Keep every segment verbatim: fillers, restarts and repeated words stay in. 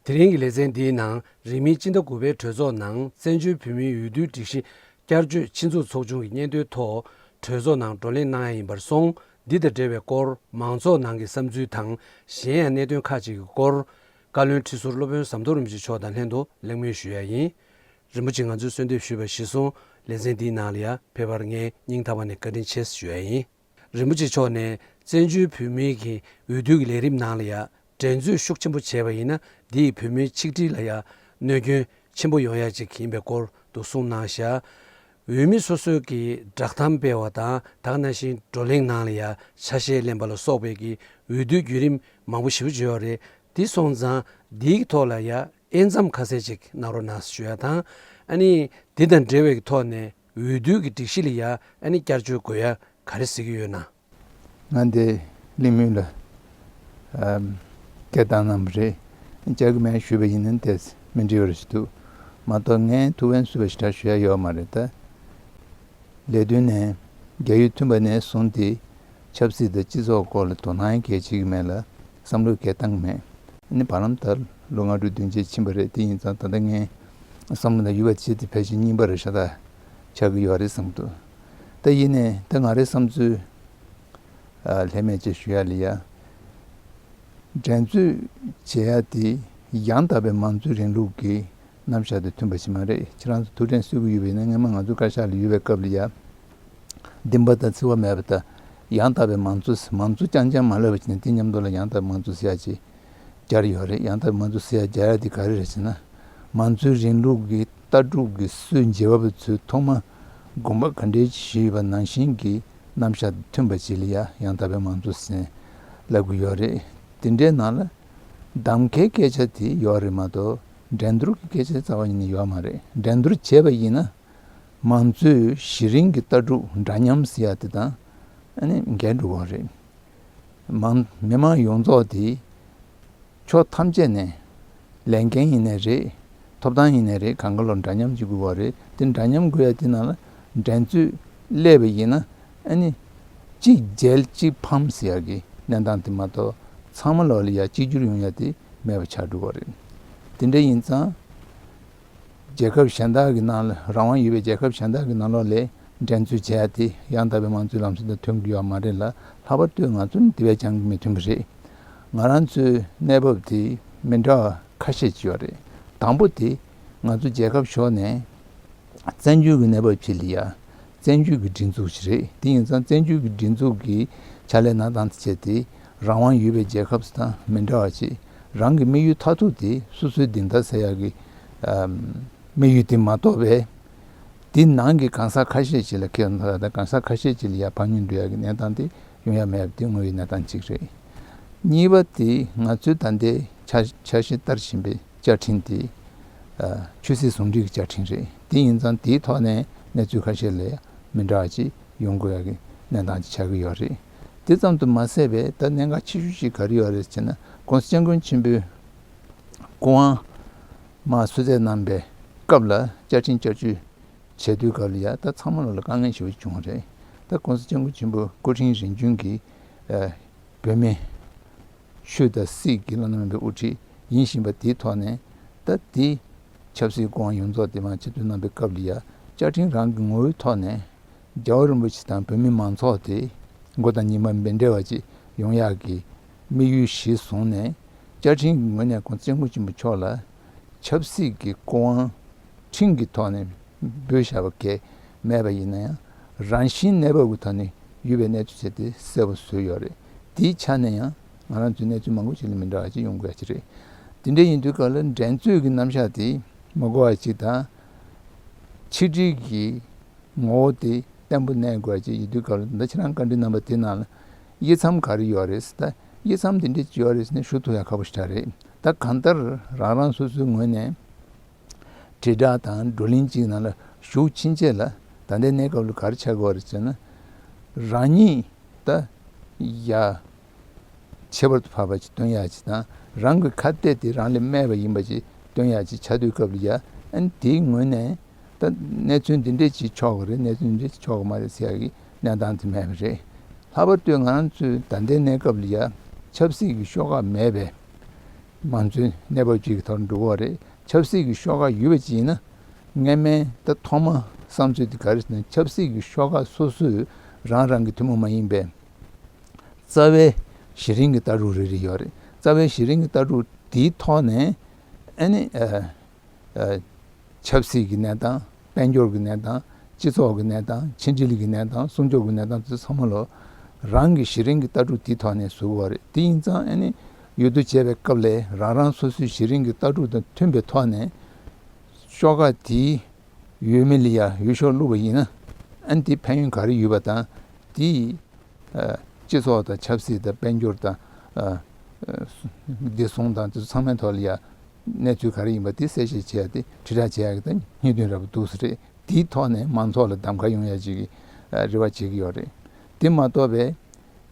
དེ་རིང་གི་ལེ་ཚན་འདིའི་ནང་རིང་མིན་སྤྱི་ཟླ་དགུ་པའི་གྲོས་ཚོགས་ནང་བཙན་བྱོལ་བོད་མིའི་འོས་བསྡུའི་སྒྲིག་གཞི་བསྐྱར་བཅོས་ཆེད་འཛུགས་ཚོགས་ཆུང་གི་སྙན་ཐོའི་ཐོག་གྲོས་ཚོགས་ནང་བགྲོ་གླེང་གནང་ཡ་ཡིན་པར་སོང་། འདི་དང་འབྲེལ་བའི་སྐོར་མང་ཚོགས་ནང་གི་བསམ་ཚུལ་དང་གཞན་ཡང་གནད་དོན་ཁག་ཅིག་གི་སྐོར་བཀའ་བློན་ཁྲི་ཟུར་སློབ་དཔོན་ཟམ་གདོང་རིན་པོ་ཆེ་མཆོག་དང་ལྷན་དུ་གླེང་མོལ་ཞུ་ཡ་ཡིན། རིན་པོ་ཆེ་ང་ཚོས་གསོལ་འདེབས་ཞུས་པ་གཞིར་བཟུང་ལེ་ཚན་འདིའི་ནང་ལ་ཡ་ཕེབས་པར་ངས་སྙིང་ཐག་པ་ནས་བཀའ་དྲིན་ཆེ་ཞུ་ཡ་ཡིན། རིན་པོ་ཆེ་མཆོག་ནས་བཙན་བྱོལ་བོད་མིའི་གི་འོས་བསྡུ་གི་ལས་རིམ་ནང་ལ་ཡ་འགྲན་རྩོད་ཤུགས་ཆེན་པོ་བྱས་པ་ཡིན་ན་འདི་ཡིས་བོད་མིའི་ཆིག་སྒྲིལ་ལ་ཡ་གནོད་སྐྱོན་ཆེན་པོ་ཡོང་ཡ་ཅིག་ཡིན་པའི་སྐོར་དུ་གསུངས་གནང་ཤག་འོས་མི་སོ་སོའི་གི་བསྒྲགས་གཏམ་སྤེལ་བ་དང་དེ་ག་ནང་བཞིན་བགྲོ་གླེང་ནང་ལ་ཡ་ཆ་ཤས་ལེན་པ་ལ་སོགས་པའི་གི་འོས་བསྡུའི་བརྒྱུད་རིམ་མང་པོ་ཞེ་པོ་ཅིག་ཡོད་རེད། འདི་སོང་ཙང་འདིའི་ཐོག་ལ་ཡ་དབྱེ་མཚམས་ཁ་གསལ་ཅིག་གནང་རོགས་གནང་ཞུ་ཡ་དང་། ཨ་ནི་འདི་དང་འབྲེལ་བའི་ཐོག་ནས་འོས་བསྡུའི་གི་སྒྲིག་གཞི་ལ་ཡ་ཨ་ནི་བསྐྱར་བཅོས་དགོས་ཡ་ག་རེ་གཟིགས་ཀྱི་ཡོད་ན། ང་འདི་གླེང་མོལ་ལ་ཨམ་སྐད་བཏང་གནང་བ་རེད། བཅར་གི་མེད་ཞུས་པ་ཡིན་ན་ཏོག་ཙམ་མི་འགྲིག་པ་རེད་ཞུ་འདུག་མ་གཏོགས་ངས་ཐུགས་ཕན་གསོས་པ་ཞེ་དྲག་ཞུ་ཡ་ཡོད་མ་རེད་ད། ལས་དོན་ནས་རྒྱ་ཡུལ་མཐུན་པ་ནས་བཟུང་སྟེ་ཆབ་སྲིད་དང་སྤྱི་ཚོགས་སྐོར་ལ་དོ་སྣང་གལ་བྱེད་ཀྱི་མེད་ལ་བསམ་བློ་གལ་བཏང་གི་མེད། ཨ་ནི་བར་ལམ་ད་ལོ་ལྔ་དྲུག་བདུན་ཅིག་ཕྱིན་པ་རེད། དེ་ཡིན་ཙང་ད་ལྟ་ངའི་བསམ་བློ་དང་ཡུལ་བ་ཇི་དེ་ཕལ་ཆེར་རྙིང་པ་རེད་ཤག་ད་ཆགས་ཀྱི་ཡོད་རེད་བསམ་གྱི་འདུག་ད་ཡིན་ནའི་ད་ང་རའི་བསམ་ཚུལ་ཨ་ལྷད་མེད་ཅིག་ཞུ་ཡ་ལ་ཡ། འགྲན་རྩོད་བྱེད་ཡ་དེ་ཡང་དག་པའི་མང་གཙོའི་རིང་ལུགས་ཀྱི་རྣམ་གཞག་དང་མཐུན་པ་ཞིག་མ་རེད། ཁྱེད་རང་ཚོ་ཐུགས་དྲན་གསོ་གི་ཡོད་པ་ཡིན་ན་སྔོན་མ་ང་ཚོ་བཀའ་ཤག་ལ་ཡོད་པའི་སྐབས་ལ་ཡ། འདིན་པ་དང་འཚེ་བ་མེད་པ་དང་ཡང་དག་པའི་མང་གཙོ་མང་གཙོ་རྐྱང་རྐྱང་མ་ལབ་པ་བྱས་ནས་དེ་མཉམ་དུ་ལ་ཡང་དག་པའི་མང་གཙོ་ཟེར་ཡ་ཅིག་སྦྱར་ཡོད་རེད། ཡང་དག་པའི་མང་གཙོ་ཟེར་ཡ་སྦྱར་ཡ་དེ་ག་རེ་རེད་ཟེར་ན། མང་གཙོའི་རིང་ལུགས་ཀྱི་ལྟ་གྲུབ་ཀྱི་སྲོལ་འབྱེད་པ་ཚོས་ཐོག་མ་དགོངས་པ་ག་འདྲའི་ཞུས་པ་ནང་བཞིན་གྱི་རྣམ་གཞག་མཐུན་པ་ཅིག་ལ་ཡ་ཡང་དག་པའི་མང་གཙོ་ཟེར་ལབ་ཀྱི་ཡོད་རེད། དེ་འདྲའི་ནང་ལ་གདམ་ཁའི་སྐད་ཆ་དེ་ཡོད་རེད་མ་གཏོགས་འགྲན་བསྡུར་གྱི་སྐད་ཆ་རྩ་བ་ཉིད་ནས་ཡོད་མ་རེད། འགྲན་བསྡུར་བྱས་པ་ཡིན་ན་མང་གཙོའི་གཞི་རིམ་གྱི་ལྟ་གྲུབ་འདྲ་མཉམ་ཟེར་ཡ་དེ་དང་ཨ་ནི་འགལ་འགྲོ་གི་རེད། མང་མི་མང་ཡོངས་རྫོགས་དེ་ཕྱོགས་ཐམས་ཅད་ནས་ལས་འགན་ཡིན་ནའི་རེད། ཐོབ་ཐང་ཡིན་ནའི་རེད། གང་ག་ལོ་འདྲ་མཉམ་གཅིག་དགོས་པ་རེད། དེ་འདྲ་མཉམ་དགོས་ཡ་དེ་ནང་ལ་འགྲན་རྩོད་སླེབས་པ་ཡིན་ན་ཨ་ནི་གཅིག་རྒྱལ་གཅིག་ཕམ་ཟེར་ཡ་གི་གནས་སྟངས་དེ་མ་གཏོགས་ཚང་མ་ལོག་ལ་ཡ་གཅིག་གྱུར་ཡོང་ཡ་དེ་མེད་པ་ཆགས་འགྲོ་བ་རེད། དེ་འདྲ་ཡིན་ཙང་། རྒྱལ་ཁབ་གཞན་དག་གི་ནང་ལ་རང་དབང་ཡོད་པའི་རྒྱལ་ཁབ་གཞན་དག་གི་ནང་ལོགས་ལ་འགྲན་རྩོད་བྱས་ཏེ་ཡང་དག་པའི་མང་གཙོའི་ལམ་སྲོལ་དང་མཐུན་གྱི་ཡོད་མ་རེད་ལ། ལྷག་པར་དུ་ང་ཚོ་ནི་དེ་བས་ཀྱང་མི་མཐུན་པ་རེད། ང་རང་ཚོའི་གནས་བབ་དེ་མི་འདྲ་བ་ཁ་ཤས་ཅིག་ཡོད་རེད། དང་པོ་དེ་ང་ཚོ་རྒྱལ་ཁབ་ཕྱོགས་ནས་བཙན་བྱོལ་གྱི་གནས་བབ་ཅིག་ལ་ཡ། བཙན་བྱོལ་གྱི་སྒྲིག་འཛུགས་ཤིག་རེད། དེ་ཡིན་ཙང་བཙན་བྱོལ་གྱི་སྒྲིག་འཛུགས་ཀྱི་ཕྱག་ལས་གནང་སྟངས་དེ་བྱས་ཏེ་རང་དབང་ཡོད་པའི་རྒྱལ་ཁབ་དང་མི་འདྲ་བ་ཅིག་རང་གི་དམིགས་ཡུལ་མཐར་ཐུག་དེ་སོ་སོའི་བདེན་མཐའ་གསལ་ཡག་གི་དམིགས་ཡུལ་དེ་མ་གཏོགས་པའི་དེ་ནང་གི་གང་ཟག་ཁ་ཤས་ཅིག་ལ་ཁེ་བཟང་ཐོབ་ཡག་དང་གང་ཟག་ཁ་ཤས་ཅིག་ལ་ཡ་ཕངས་སྙོམས་འགྲོ་ཡག་གི་གནས་སྟངས་དེ་ཡོང་ཡ་མེད་པ་དེ་དངོས་ཡོད་གནས་སྟངས་གཅིག་རེད། གཉིས་པ་དེ་ང་ཚོའི་ད་ལྟའི་འཆར་འཆར་གཞི་ལྟར་བཞིན་པའི་བཅའ་ཁྲིམས་དེ་ཆོས་སྲིད་ཟུང་འབྲེལ་གྱི་བཅའ་ཁྲིམས་རེད། དེ་ཡིན་ཙང་དེའི་ཐོག་ནས་གནས་ཚུལ་ཁ་ཤས་ལ་མི་འདྲ་བ་ཅིག་ཡོང་དགོས་ཡག་གི་གནས་སྟངས་ཅིག་ཆགས་ཀྱི་ཡོད་རེད། དེ་ཙམ་དུ་མ་ཟད་པའི་ད་གནད་འགག་ཆེ་ཤོས་ཤིག་ག་རེ་ཡོད་རེད་ཟེར་ན་༸གོང་ས་༸སྐྱབས་མགོན་ཆེན་པོའི་སྐུ་དབང་མར་གསོལ་སྩལ་གནང་པའི་སྐབས་ལ་བཅའ་ཁྲིམས་བསྐྱར་བཅོས་བྱེད་དུས་སྐབས་ལ་ཡ་ད་ཚང་མ་ལོག་ལ་དཀའ་ངལ་ཞེ་པོ་ཅིག་བྱུང་བ་རེད། ད་༸གོང་ས་༸སྐྱབས་མགོན་ཆེན་པོ་སྐུ་ཕྲེང་རིམ་བྱོན་གྱི་བོད་མི་ཆོས་དང་སྲིད་ཀྱི་བླ་ན་མེད་པའི་དབུ་ཁྲིད་ཡིན་བཞིན་པ་དེའི་ཐོག་ནས་ད་དེ་ཆབ་སྲིད་སྐུ་དབང་ཡོངས་རྫོགས་དེ་མར་ཕྱིར་བསྡུ་གནང་པའི་སྐབས་ལ་ཡ་བཅའ་ཁྲིམས་རང་གི་ངོ་བོའི་ཐོག་ནས་རྒྱལ་བ་རིན་པོ་ཆེ་དང་བོད་མི་མང་ཚོགས་དེ་མགོ་དང་ཉི་མ་མི་འབྲལ་བ་ཅིག་ཡོང་ཡག་གི་དམིགས་ཡུལ་གཞིར་བཟུང་ནས་བཅའ་ཁྲིམས་ཀྱི་ངོས་ནས་༸གོང་ས་༸སྐྱབས་མགོན་ཆེན་པོ་མཆོག་ལ་ཆབ་སྲིད་ཀྱི་སྐུ་དབང་ཁྲིམས་ཀྱི་ཐོག་ནས་འབུལ་བཞག་པ་གལ་མེད་པ་ཡིན་ན་ཡང་རང་བཞིན་གནས་བབ་ཀྱི་ཐོག་ནས་ཡོད་པའི་གནས་ཚུལ་བྱས་ཏེ་གསལ་པོ་བཟོས་ཡོད་རེད། དེའི་ཆ་ནས་ཡང་ང་རང་ཚོའི་གནས་ཚུལ་མང་པོ་ཞིག་ལ་མི་འདྲ་བ་ཅིག་ཡོང་དགོས་ཡ་ཅིག་རེད། དེ་འདྲ་ཡིན་དུས་སྐབས་ལ་འགྲན་རྩོད་ཀྱི་རྣམ་གཞག་དེ་མ་གོ་བ་ཅིག་དང་། ཆིག་སྒྲིལ་གྱི་ངོ་བོ་དེ་བརྟན་པོ་གནས་དགོས་ཅིག་ཡིན་དུས་སྐབས་ལ་ད་ཁྱེད་རང་བཀའ་འདྲི་གནང་པ་དེ་ནང་ལ་དབྱེ་མཚམས་ག་རེ་ཡོད་རེད་ཟེར། ད་དབྱེ་མཚམས་དེ་འདྲ་ཅིག་ཡོད་རེད་ཟེར་ནས་ཞུ་ཐུབ་ཡ་ཁག་པོ་ཞིག་རེད། ད་གང་ལྟར་རང་རང་སོ་སོའི་ངོས་ནས་དྲིལ་བསྒྲགས་དང་བགྲོ་གླེང་ཅིག་ནང་ལ་ཞུགས་ཕྱིན་ཆད་ལ་ད་ལྟའི་གནས་སྐབས་ལ་ག་རེ་ཆགས་ཀྱི་ཡོད་རེད་ཟེར་ན། རང་ཉིད་ད་ཡ་ཁྱད་པར་དུ་འཕགས་པ་ཅིག་སྟོན་ཡག་ཅིག་དང་རང་གི་ཁ་གཏད་དེ་རང་ལས་དམན་པ་ཡིན་པ་ཅིག་སྟོན་ཡག་ཅིག་ཆགས་དུས་སྐབས་ལ་ཡ་ཨ་ནི་དེའི་ངོས་ནས་ད་གནས་ཚུལ་འདི་འདྲས་ཅིག་ཆོག་གི་རེད། གནས་ཚུལ་འདི་འདྲས་ཅིག་ཆོག་གི་མ་རེད་ཟེར་ཡག་གི་གནས་སྟངས་དེ་མེད་པ་རེད། ལྷག་པར་དུ་ང་རང་ཚོའི་ད་ལྟའི་གནས་སྐབས་ལ་ཡ་ཆབ་སྲིད་ཀྱི་ཤོག་ཁག་མེད་པའི་ མང་གཙོའི་གནས་བབ་ཅིག་གི་ཐོག་ནས་འགྲོ་གི་ཡོད་རེད། ཆབ་སྲིད་ཀྱི་ཤོག་ཁག་ཡོད་པ་ཅིག་ཡིན་ན། སྔོན་མའི་ད་ཐོག་མ་བསམ་ཚུལ་དེ་ག་རེ་ཟེར་ན། ཆབ་སྲིད་ཀྱི་ཤོག་ཁག་སོ་སོས་རང་རང་གི་ཐུན་མོང་མ་ཡིན་པའི་རྩ་བའི་གཞི་རིམ་གྱི་ལྟ་གྲུབ་རེ་རེ་ཡོད་རེད། རྩ་བའི་གཞི་རིམ་གྱི་ལྟ་གྲུབ་དེའི་ཐོག་ནས་ཨ་ནི་ཨ་ཨ་ཆབ་སྲིད་ཀྱི་གནས་སྟངས། དཔལ་འབྱོར་གྱི་གནས་སྟངས། སྤྱི་ཚོགས་ཀྱི་གནས་སྟངས། ཕྱི་འབྲེལ་གྱི་གནས་སྟངས། སྲུང་སྐྱོབ་ཀྱི་གནས་སྟངས་དེ་ཚང་མ་ལོ་རང་གི་གཞི་རིམ་གྱི་ལྟ་གྲུབ་དེའི་ཐོག་ནས་བཟོ་དགོས་རེད། དེ་ཡིན་ཙང་ཨ་ནི་འོས་བསྡུ་བྱས་པའི་སྐབས་ལ་རང་རང་སོ་སོའི་གཞི་རིམ་གྱི་ལྟ་གྲུབ་དང་མཐུན་པའི་ཐོག་ནས་ཤོག་ཁག་དེའི་འོས་མི་ལ་ཡ་འོས་ཤོག་བླུགས་པ་ཡིན་ན། ཨ་ནི་དེའི་ཕན་ཡོན་ག་རེ་ཡོད་པ་དང་། དེའི་ཨ་སྤྱི་ཚོགས་དང་ཆབ་སྲིད་དང་དཔལ་འབྱོར་དང་ཨ་ཨ་བདེ་སྲུང་དང་དེ་ཚོ་ཚང་མའི་ཐོག་ལ་ཡ་གནས་ཚུལ་ག་རེ་ཡིན་པ་དེ་གསལ་བཤད་བྱེད་ཡ་དེ་དྲིལ་བསྒྲགས་བྱེད་ཡ་གི་ད་སྙིང་དོན་ར་བ་འདུག་ས་རེད། དེའི་ཐོག་ནས་མང་ཚོགས་ལ་གདམ་ག་ཡོང་ཡ་ཅིག་གི་ཨ་རེ་བ་བྱེད་ཀྱི་ཡོད་རེད། དེ་མ་གཏོགས་པའི་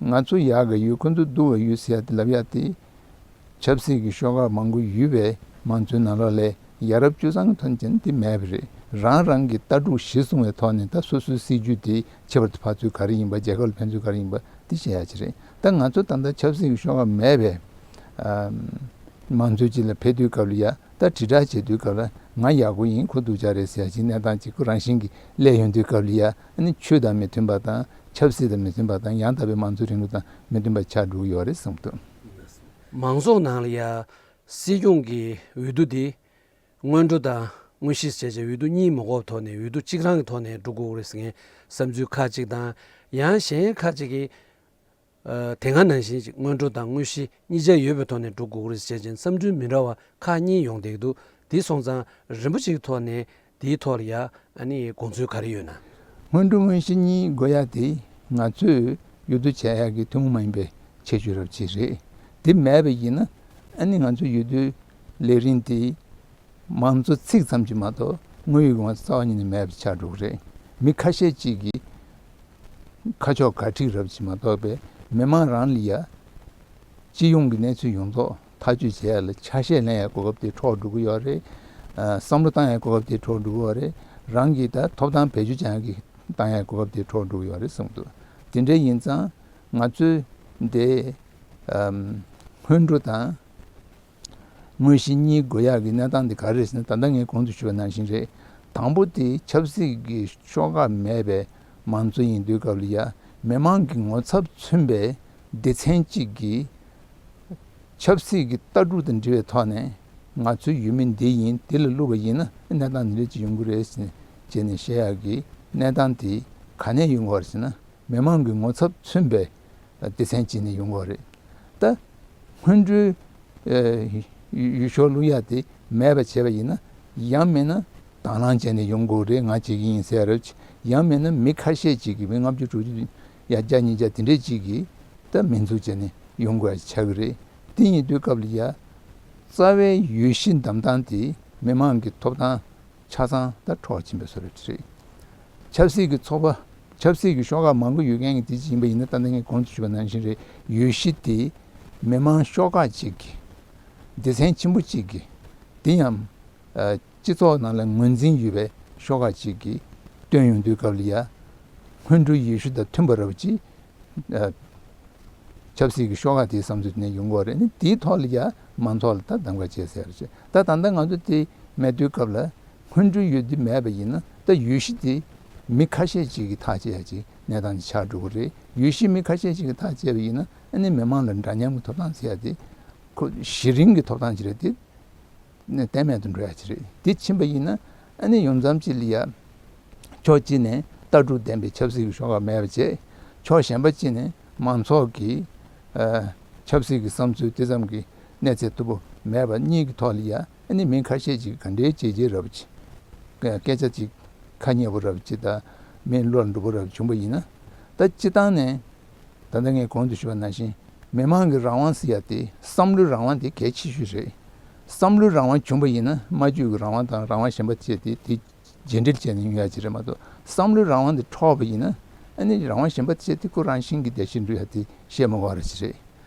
ང་ཚོ་ཡག་གི་ཡོད། ཁོ་ཚོ་སྡུག་གི་ཡོད་ཟེར་ཡ་དེ་ལབ་ཡ་དེ། ཆབ་སྲིད་ཀྱི་ཤོག་ཁག་མང་པོ་ཡོད་པའི་མང་གཙོའི་ནང་ལོགས་ལ་ཡ་རབས་སྤྱོད་བཟང་གི་ཐོག་ནས་བྱས་ན་དེ་མེད་པ་རེད། རང་རང་གི་ལྟ་གྲུབ་གཞིར་བཟུང་བའི་ཐོག་ནས་ད་སོ་སོའི་སྲིད་ཇུས་དེ་ཁྱད་པར་དུ་འཕགས་ཚུལ་ག་རེ་ཡིན་པ། རྒྱལ་ཁབ་ལ་ཕན་ཚུན་ག་རེ་ཡིན་པ་དེ་བཤད་ཡ་ཅིག་རེད། ད་ང་ཚོ་ད་ལྟ་ཆབ་སྲིད་ཀྱི་ཤོག་ཁག་མེད་པའི་ཨམ་མང་གཙོའི་སྤྱི་ལ་ཕེབས་དུས་སྐབས་ལ་ཡ། ད་དྲིལ་བསྒྲགས་བྱེད་དུས་སྐབས་ལ་ང་ཡག་པོ་ཡིན། ཁོ་སྡུག་ཅག་རེད་ཟེར་ཡ་ཅིག་གནས་སྟངས་ཅིག་ཁོ་རང་བཞིན་གྱིས་སླེབས་ཡོང་དུས་སྐབས་ལ་ཡ། ཨ་ནི་ཆོས་དང་མི་མཐུན་པ་དང་། ཆབ་སྲིད་དང་མི་མཐུན་པ་དང་། ཡང་དག་པའི་མང་གཙོའི་རིང་ལུགས་དང་མི་མཐུན་པ་ཆགས་འགྲོ་གི་ཡོད་རེད་བསམ་གྱི་འདུག། མང་ཚོགས་ནང་ལ་ཡ་སྲིད་སྐྱོང་གི་འོས་བསྡུ་འདི་སྔོན་འགྲོ་དང་དངོས་གཞི་བྱས་བྱས་འོས་བསྡུ་གཉིས་མ་འགོར་བའི་ཐོག་ནས་འོས་བསྡུ་གཅིག་རང་གི་ཐོག་ནས་འགྲོ་དགོས་རེད་ཟེར་མཁན་བསམ་ཚུལ་ཁག་ཅིག་དང་། ཡང་གཞན་ཁག་ཅིག་གིས་ཨ་དེ་སྔ་ནང་བཞིན་ཅིག་སྔོན་འགྲོ་དང་དངོས་གཞི་གཉིས་ཆ་ཡོད་པའི་ཐོག་ནས་འགྲོ་དགོས་རེད་ཟེར་བྱས་བསམ་ཚུལ་མི་འདྲ་བ་ཁག་གཉིས་ཡོང་བསྡད་ཀྱི་འདུག། དེ་སོང་ཙང་རིམ་པ་གཅིག་གི་ཐོག་ནས་དེའི་ཐོག་ལ་ཡ་ཨ་ནི་དགོངས་ཚུལ་ག་རེ་ཡོད་ན། སྔོན་འགྲོ་དངོས་གཞི་གཉིས་དགོས་ཡ་དེ་ང་ཚོས་འོས་བསྡུ་བྱེད་ཡ་གི་ཐུན་མོང་མ་ཡིན་པའི་ཁྱད་ཆོས་རབ་ཅིག་རེད། དེ་མེད་པ་ཡིན་ན་ཨ་ནི་ང་ཚོའི་འོས་བསྡུའི་ལས་རིམ་དེ་མང་གཙོ་ཚིག་ཙམ་གྱིས་མ་གཏོགས་དངོས་ཡོད་ཀྱི་ངོ་ཚ་བ་ཉིད་ནས་མེད་པ་ཆགས་འགྲོ་གི་རེད། མི་ཁ་ཤས་ཅིག་གིས་ཁ་ཕྱོགས་ག་ཁྲིག་རབ་ཅིག་མ་གཏོགས་པའི་མི་མང་རང་ལ་ཡ་སྤྱི་ཡོངས་ཀྱི་གནས་ཚུལ་ཡོངས་རྫོགས་ཐག་གཅོད་བྱེད་ཡ་ལ་ཆ་ཤས་ལེན་ཡ་གོ་སྐབས་དེ་འཕྲོག་འགྲོ་གི་ཡོད་རེད། ཨ་བསམ་བློ་བཏང་ཡ་གོ་སྐབས་དེ་འཕྲོག་འགྲོ་གི་ཡོད་རེད། རང་གི་ད་ཐོབ་ཐང་བེད་སྤྱོད་བྱེད་ཡ་གི་བཏང་ཡ་གོ་སྐབས་དེ་འཕྲོག་འགྲོ་གི་ཡོད་རེད་བསམ་གྱི་འདུག། དེ་འདྲ་ཡིན་ཙང་ང་ཚོས་འདི་ཨམ་སྔོན་འགྲོ་དང་དངོས་གཞི་གཉིས་དགོས་ཡག་གི་གནས་སྟངས་འདི་ག་རེ་རེད་ཟེར་ན། ད་ལྟ་ངས་གོང་དུ་ཞུས་པ་ནང་བཞིན་རེད། དང་པོ་དེ་ཆབ་སྲིད་ཀྱི་ཤོག་ཁག་མེད་པའི་མང་གཙོ་ཡིན་དུས་སྐབས་ལ་ཡ་མི་མང་གི་ངོ་ཚབ་མཚོན་པའི་སྡེ་ཚན་གཅིག་གིས་ཆབ་སྲིད་ཀྱི་ལྟ་གྲུབ་དང་འབྲེལ་བའི་ཐོག་ནས་ང་ཚོའི་འོས་མི་འདི་ཡིན། འདི་ལ་བླུགས་པ་ཡིན་ན་གནས་སྟངས་འདི་འདྲ་ཅིག་ཡོང་གི་རེད་ཟེར་ནས་བཤད་ཡག་གི་གནས་སྟངས་དེ་ག་ནས་ཡོང་གི་ཡོད་རེད་ཟེར་ན། མི་མང་གི་ངོ་ཚབ་མཚོན་པའི་སྡེ་ཚན་གཅིག་ནས་ཡོང་གི་ཡོད་རེད། ད་སྔོན་འགྲོའི་ཨ་འོས་ཤོག་བླུག་ཡ་དེ་མེད་པ་བྱས་པ་ཡིན་ན། ཡང་མིན་ན་དང་བླངས་བྱས་ནས་ཡོང་དགོས་རེད། ང་བྱེད་ཀྱི་ཡིན་ཟེར་ཡ་རེད། ཡང་མིན་ན་མི་ཁ་ཤས་ཅིག་གིས། མི་ལྔ་བཅུ་དྲུག་ཅུ་ཡ་བརྒྱ་ཉིས་བརྒྱ་དེ་འདྲས་ཅིག་གིས་ད་མིང་འཛུགས་བྱས་ནས་ཡོང་དགོས་ཡ་ཆགས་ཀྱི་རེད། དེ་ཡིན་དུས་སྐབས་ལ་ཡ་རྩ་བའི་འོས་གཞི་འདེམས་སྟངས་དེ་མི་མང་གི་ཐོབ་ཐང་ཆ་ཚང་ད་འཕྲོག་ཕྱིན་པའི་བཟོ་འདྲ་ཅིག་རེད། ཆབ་སྲིད་ཀྱི་ཚོགས་པ། ཆབ་སྲིད་ཀྱི་ཤོག་ཁག་མང་པོ་ཡོད་མཁན་གྱི་དེ་ཅིག་ཡིན་པ་ཡིན་ན། ད་ལྟ་ངས་གོང་དུ་ཞུས་པ་ནང་བཞིན་རེད། འོས་གཞི་དེ་མི་མང་ཤོག་ཁག་ཅིག་གི་སྡེ་ཚན་ཆེན་པོ་གཅིག་གི། དེ་ཡང་ཨ་སྤྱི་ཚོགས་ནང་ལ་ངོས་འཛིན་ཡོད་པའི་ཤོག་ཁག་ཅིག་གིས་བཏོན་ཡོང་དུས་སྐབས་ལ་ཡ། སྔོན་འགྲོའི་འོས་གཞི་དང་མཐུན་པ་རབ་ཅིག་ཨ་ཆབ་སྲིད་ཀྱི་ཤོག་ཁག་དེའི་བསམ་ཚུལ་དེ་ནས་ཡོང་གི་ཡོད་རེད། ནི་དེའི་ཐོག་ལ་ཡ་མང་ཚོགས་ལ་ད་གདམ་ག་བྱས་ཟེར་བྱས། ད་ད་ལྟ་ང་ཚོ་དེ་མེད་དུས་སྐབས་ལ་སྔོན་འགྲོའི་འོས་བསྡུ་མེད་པ་ཡིན་ན། ད་འོས་གཞི་དེ་མི་ཁ་ཤས་ཅིག་གིས་ཐག་བཅད་ཡ་ཅིག་གནས་སྟངས་ཅིག་ཆགས་འགྲོ་གི་རེད། འོས་གཞི་མི་ཁ་ཤས་ཅིག་གིས་ཐག་བཅད་པ་ཡིན་ན། ཨ་ནི་མི་མང་ལ་འདྲ་མཉམ་གྱི་ཐོབ་ཐང་ཟེར་ཡ་དེ་ཁོ་གཞི་རིམ་གྱི་ཐོབ་ཐང་ཅིག་རེད་དེ། ནས་གཏན་མེད་དུ་འགྲོ་ཡ་ཅིག་རེད། དེ་ཕྱིན་པ་ཡིན་ན། ཨ་ནི་ཡོང་མཚམས་ཅིག་ལ་ཡ། ཕྱོགས་གཅིག་ནས་ལྟ་གྲུབ་ལྡན་པའི་ཆབ་སྲིད་ཀྱི་ཤོག་ཁག་མེད་པ་བྱས། ཕྱོགས་གཞན་པ་གཅིག་ནས་མང་ཚོགས་ཀྱི་ཨ་ཆབ་སྲིད་ཀྱི་བསམ་ཚུལ་དེ་ཙམ་གྱི་གནས་ཚད་མཐོ་པོ་མེད་པ་གཉིས་ཀྱི་ཐོག་ལ་ཡ། ཨ་ནི་མི་ཁ་ཤས་ཅིག་ག་འདྲའི་བྱས་རྗེས་རབ་ཅིག་སྐད་ཆ་ཅིག་ཁ་ཉེ་པོ་རབ་ཅིག་དང་། མི་བློར་འགྲོ་པོ་རབ་བྱུང་པ་ཡིན་ན། ད་སྤྱི་བཏང་ནས། ད་ལྟ་ངས་གོང་དུ་ཞུས་པ་ནང་བཞིན། མི་མང་གི་རང་དབང་ཟེར་ཡ་དེ། བསམ་བློའི་རང་དབང་དེ་གལ་ཆེ་ཤོས་རེད། བསམ་བློའི་རང་དབང་བྱུང་པ་ཡིན་ན། སྨྲ་བརྗོད་ཀྱི་རང་དབང་དང་རང་དབང་གཞན་པ་བཅས་དེ་དེ་རྗེས་འབྲེལ་བྱས་ནས་ཡོང་ཡ་ཅིག་རེད་མ་གཏོགས། བསམ་བློའི་རང་དབང་དེ་འཕྲོག་པ་ཡིན་ན། ཨ་ནི་རང་དབང་གཞན་པ་བཅས་དེ་ཁོ་རང་བཞིན་གྱིས་བདེ་ཞིང་འགྲོ་ཡ་དེ་བཤད་མ་དགོས་པ་རེད་ཅིག་རེད།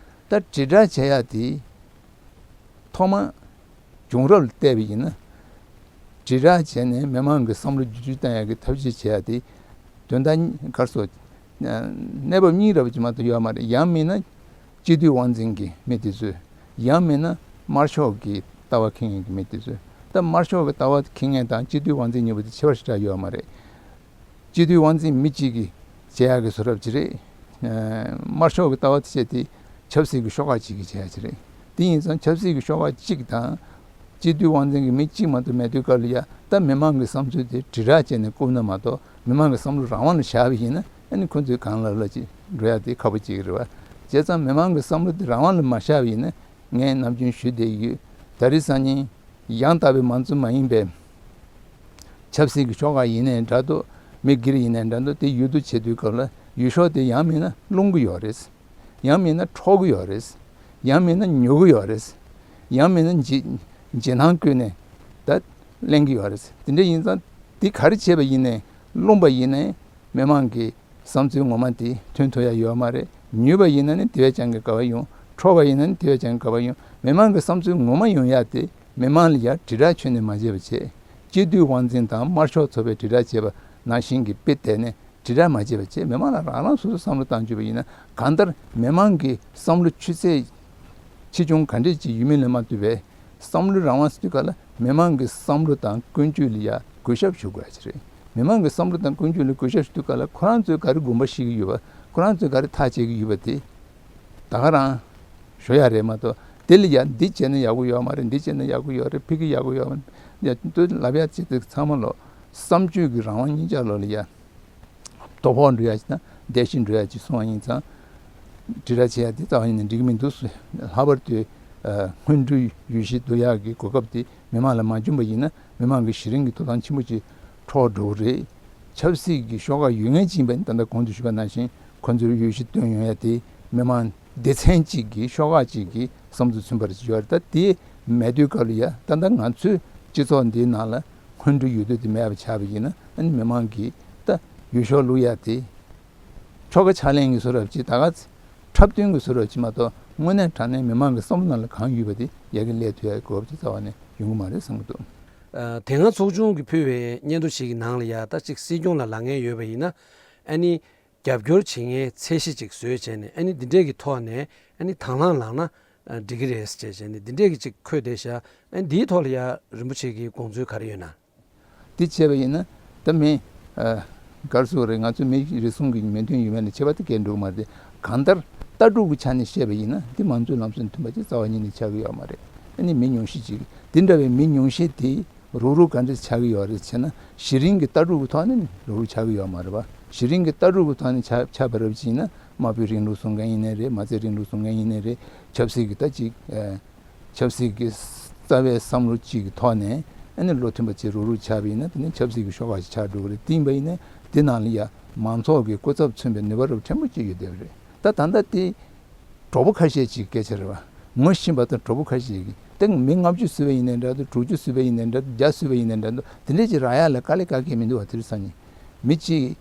ད་དྲིལ་བསྒྲགས་བྱེད་ཡ་དེ། ཐོག་མ་བྱུང་རབས་ལ་བལྟས་པ་ཡིན་ན། དྲིལ་བསྒྲགས་བྱས་ནས་མི་མང་གི་བསམ་བློ་བསྒྱུར་བཅོས་གཏོང་ཡག་གི་ཐབས་ཤེས་བྱེད་ཡག་དེ། དོན་དག་ག་རེ་ཟེར། གནས་བབ་གཉིས་རབ་ཅིག་མ་གཏོགས་ཡོད་མ་རེད། ཡང་མིན་ན་སྤྱི་འཐུས་དབང་འཛིན་གྱི་མི་དེ་ཚོས། ཡང་མིན་ན་ དམར་ཤོག་གི་ལྟ་བ་འཁྱེར་མཁན་གྱི་མི་དེ་ཚོས། ད་དམར་ཤོག་གི་ལྟ་བ་འཁྱེར་མཁན་དང་སྤྱི་འཐུས་དབང་འཛིན་གཉིས་པོ་དེ་ཁྱད་པར་ཞེ་དྲག་ཡོད་མ་རེད། སྤྱི་འཐུས་དབང་འཛིན་མི་གཅིག་གིས་བྱེད་ཡག་གི་བཟོ་འདྲ་ཅིག་རེད། ཨ། དམར་ཤོག་གི་ལྟ་བ་དེ་བྱས་ཏེ་ཆབ་སྲིད་ཀྱི་ཤོག་ཁག་གཅིག་གིས་བྱེད་ཡག་ཅིག་རེད། དེ་ཡིན་ཙང་ཆབ་སྲིད་ཀྱི་ཤོག་ཁག་གཅིག་དང་སྤྱི་འཐུས་དབང་འཛིན་གྱི་མི་གཅིག་མ་གཏོགས་མེད་དུས་སྐབས་ལ་ཡ། ད་མི་མང་གི་བསམ་ཚུལ་དེ་དྲིལ་བསྒྲགས་བྱས་ནས་བཀུག་ན་མ་གཏོགས། མི་མང་གི་བསམ་བློ་རང་དབང་ལ་བཞག་པ་ཡིན་ན། ཨ་ནི་ཁོ་ཚོས་གང་ལབ་ལབ་ཅིག་འགྲོ་ཡག་དེ་ཁག་པོ་ཅིག་རེད་བ། བྱས་ཙང་མི་མང་གི་བསམ་བློ་དེ་རང་དབང་ལ་མ་བཞག་པ་ཡིན་ན། ངས་ནམ་རྒྱུན་ཞུས་བསྡད་ཡོད། ད་རེས་སང་ཉིན་ཡང་དག་པའི་མང་གཙོ་མ་ཡིན་པའི་ཆབ་སྲིད་ཀྱི་ཤོག་ཁག་ཡིན་ནའི་འདྲ་འདུག་མི་སྒེར་ཡིན་ནའི་འདྲ་འདུག་དེ་འོས་བསྡུ་བྱེད་དུས་སྐབས་ལ་འོས་ཤོག་དེ་ཡང་མིན་ན་སློང་གི་ཡོད་རེད། ཡང་མིན་ན་འཕྲོག་གི་ཡོད་རེད། ཡང་མིན་ན་ཉོ་གི་ཡོད་རེད། ཡང་མིན་ན་འཇིགས་འཇིགས་སྣང་བསྐུལ་ནས་ད་གླེང་གི་ཡོད་རེད། དེ་འདྲ་ཡིན་ཙང་དེ་ག་རེ་བྱས་པ་ཡིན་ནའི། སློང་པ་ཡིན་ནའི་མི་མང་གི་བསམ་ཚུལ་ངོ་མ་དེ་ཐོན་ཐུབ་ཡ་ཡོད་མ་རེད། ཉོས་པ་ཡིན་ན་ནི་དེ་བས་ཀྱང་གི་དགའ་བ་ཡོང་། འཕྲོག་པ་ཡིན་ན་ནི་དེ་བས་ཀྱང་གི་དགའ་བ་ཡོང་། མི་མང་གི་བསམ་ཚུལ་ངོ་མ་ཡོང་ཡ་དེ་མི་མང་ལ་ཡ་དྲིལ་བསྒྲགས་ཁྱོན་ནས་མ་བྱས་པ་བྱས། སྤྱི་འཐུས་དབང་འཛིན་དང་དམར་ཤོག་ཚོགས་པས་དྲིལ་བསྒྲགས་བྱས་པ་ནང་བཞིན་གྱི་དཔེ་བལྟས་ནས་དྲིལ་བསྒྲགས་མ་བྱས་པ་བྱས། མི་མང་ལ་རང་རང་སོ་སོ་བསམ་བློ་བཏང་བཅུག་པ་ཡིན་ན། གང་ལྟར་མི་མང་གི་བསམ་བློ་ཆུ་ཚད་ཆེ་ཆུང་ག་འདྲས་ཅིག་ཡོད་མིན་ལ་མ་ལྟོས་པའི་བསམ་བློ་རང་དབང་ཟེར་དུས་སྐབས་ལ་མི་མང་གི་བསམ་བློ་དང་ཀུན་སྤྱོད་ལ་ཡ་གུས་ཞབས་ཞུ་དགོས་ཡ་ཅིག་རེད། མི་མང་གི་བསམ་བློ་དང་ཀུན་སྤྱོད་ལ་གུས་ཞབས་ཞུ་དུས་སྐབས་ལ་ཁོ་རང་ཚོས་ག་རེ་དགོངས་པ་བཞེས་ཀྱི་ཡོད་པ། ཁོ་རང་ཚོས་ག་རེ་ཐག་བཅད་ཀྱི་ཡོད་པ་དེ་ད་ག་རང་ཞུ་ཡ་རེད་མ་གཏོགས། དེ་ལ་ཡ་འདི་བྱས་ན་ཡག་པོ་ཡོད་མ་རེད། འདི་བྱས་ན་ཡག་པོ་ཡོད་རེད། ཕ་གི་ཡག་པོ་ཡོད་མ་རེད། ཡ་དུས་ལབ་ཡ་ཅིག་དེ་ཚང་མ་ལོ་བསམ་སྤྱོད་ཀྱི་རང་དབང་གཉིས་ཆ་ལོ་ལ་ཡ་དོ་ཕོག་འགྲོ་ཡ་ཅིག་དང་བརྡལ་བཤིག་འགྲོ་ཡ་ཅིག་སོང་བ་ཡིན་ཙང་། དྲིལ་བསྒྲགས་བྱེད་ཡ་དེ་རྩ་བ་ཉིད་ནས་འགྲིག་གི་མི་འདུག་ལྷག་པར་དུ་ཨ་སྔོན་འགྲོའི་འོས་གཞི་བསྡུ་ཡག་གི་གོ་སྐབས་དེ་མི་མང་ལ་མ་བྱུང་བ་ཡིན་ན། མི་མང་གི་གཞི་རིམ་གྱི་ཐོབ་ཐང་ཆེན་པོ་ཅིག་འཕྲོག་འགྲོ་གི་རེད། ཆབ་སྲིད་ཀྱི་ཤོག་ཁག་ཡོད་མཁན་ཅིག་ཡིན་པ་ནི། ད་ལྟ་གོང་དུ་ཞུས་པ་ནང་བཞིན་ཁོ་ཚོར་འོས་གཞི་བཏོན་ཡོང་ཡ་དེ་མི་མང་སྡེ་ཚན་གཅིག་གི་ཤོག་ཁག་གཅིག་གི་བསམ་ཚུལ་མཚོན་པ་རེ་ཡོད་རེད། ད་དེ་མེད་དུས་སྐབས་ལ་ཡ། ད་ལྟ་ང་ཚོའི་སྤྱི་ཚོགས་འདིའི་ནང་ལ་སྔོན་འགྲོའི་འོས་བསྡུ་དེ་མེད་པ་ཆགས་པ་ཡིན་ན། ཨ་ནི་མི་མང་གིས་ད་འོས་ཤོག་བླུག་ཡ་དེ་ཁྱོ་ག་ཕྱག་ལེན་གྱི་བཟོ་འདྲ་ཅིག་ད་ག་འཁྲབ་སྟོན་གྱི་བཟོ་འདྲ་ཅིག་མ་གཏོགས། དངོས་གནས་དྲང་གནས་མི་མང་གི་བསམ་བློ་ནང་ལ་གང་ཡོད་པ་དེ་ཡ་གི་སླེབས་ཐུབ་ཡ་གི་གོ་སྐབས་དེ་རྩ་བ་ནས་ཡོང་གི་མ་རེད་བསམ་གྱི་འདུག་ཨ། དེ་སྔ་ཚོགས་ཆུང་གིས་ཕུལ་བའི་སྙན་ཐོ་ཞིག་གི་ནང་ལ་ཡ། ད་ཅིག་སྲིད་སྐྱོང་ལ་ལངས་མཁན་ཡོད་པ་ཡིན་ན། ཨ་ནི་རྒྱབ་སྐྱོར་བྱེད་མཁན་ཚད་གཞི་ཅིག་བཟོས་བྱས་ནས། ཨ་ནི་འདི་འདྲས་ཀྱི་ཐོག་ནས་ཨ་ནི་དང་བླངས་ལངས་ན་ཨ་འགྲིག་གི་རེད་ཟེར་བྱས་ནས་འདི་འདྲས་ཀྱི་ཅིག་འཁོད་བསྡད་ཤག་ཨ་ནི་འདིའི་ཐོག་ལ་ཡ་རིན་པོ་ཆེ་གི་དགོངས་ཚུལ་ག་རེ་ཡོད་ན། འདི་བྱས་པ་ཡིན་ན་ད་མི་ཨ་ག་རེ་ཟེར་དགོས་རེད། ང་ཚོ་མི་རེ་ཟུང་གི་མོས་མཐུན་ཡོད་མེད་ལ་ཁྱད་པར་དེ་གས་འགྲོ་གི་མ་རེད། གང་ལྟར་ལྟ་གྲུབ་ཀྱི་ཆ་ནས་བཤད་པ་ཡིན་ན་འདི་མང་གཙོའི་ལམ་སྲོལ་མཐུན་པ་ཅིག་རྩ་བ་ཉིད་ནས་ཆགས་ཀྱི་ཡོད་མ་རེད། ཨ་ནི་མི་ཉུང་ཤས་ཅིག་འདི་འདྲ་བའི་མི་ཉུང་ཤས་དེ་རུག་རུག་ག་འདྲས་ཆགས་ཀྱི་ཡོད་རེད་ཟེར་ན། གཞི་རིམ་གྱི་ལྟ་གྲུབ་ཀྱི་ཐོག་ནས་ནི་རུག་རུག་ཆགས་ཀྱི་ཡོད་མ་རེད་པ། གཞི་རིམ་གྱི་ལྟ་གྲུབ་ཀྱི་ཐོག་ནས་ཆ་ཆ་བར་བ་ཅིག་ཡིན་ན། དམར་པོའི་རིང་ལུགས་སྲུང་མཁན་ཡིན་ནའི་རེད། མ་རྩའི་རིང་ལུགས་སྲུང་མཁན་ཡིན་ནའི་རེད། ཆབ་སྲིད་ཀྱི་ད་ཅིག་ཨ་ཆབ་སྲིད་ཀྱི་རྩ་བའི་བསམ་བློ་གཅིག་གི་ཐོག་ནས་ཨ་ནི་བློ་མཐུན་པ་ཅིག་རུག་རུག་ཆགས་པ་ཡིན་ན། དེ་ནི་ཆབ་སྲིད་ཀྱི་ཤོག་ཁག་ཅིག་ཆགས་འགྲོ་གི་རེད། དེ་ཡིན་པ་ཡིན་ན་དེ་ནང་ལ་ཡ་མང་ཚོགས་ཀྱི་སྐུ་ཚབ་མཚོན་པའི་ནུས་པ་རབ་ཕྲན་བུ་ཅིག་ཡོད་བསྡད་པ་རེད། ད་ད་ལྟ་དེ་གྲོགས་པོ་ཁ་ཤས་ཅིག་སྐད་ཆ་རེད་བ། ངོ་ཤེས་པ་དང་གྲོགས་པོ་ཁ་ཤས་ཀྱིས་དེ་མི་ལྔ་བཅུ་བསུས་པ་ཡིན་ནའི་འདྲ་འདུག་དྲུག་ཅུ་བསུས་པ་ཡིན་ནའི་འདྲ་འདུག་བརྒྱ་བསུས་པ་ཡིན་ནའི་འདྲ་འདུག་དེ་འདྲས་ཅིག་རག་ཡ་ལ་དཀའ་ལས་ཁག་གི་མི་འདུག་བ། དེ་རིང་སང་ཉིན་མི་གཅིག་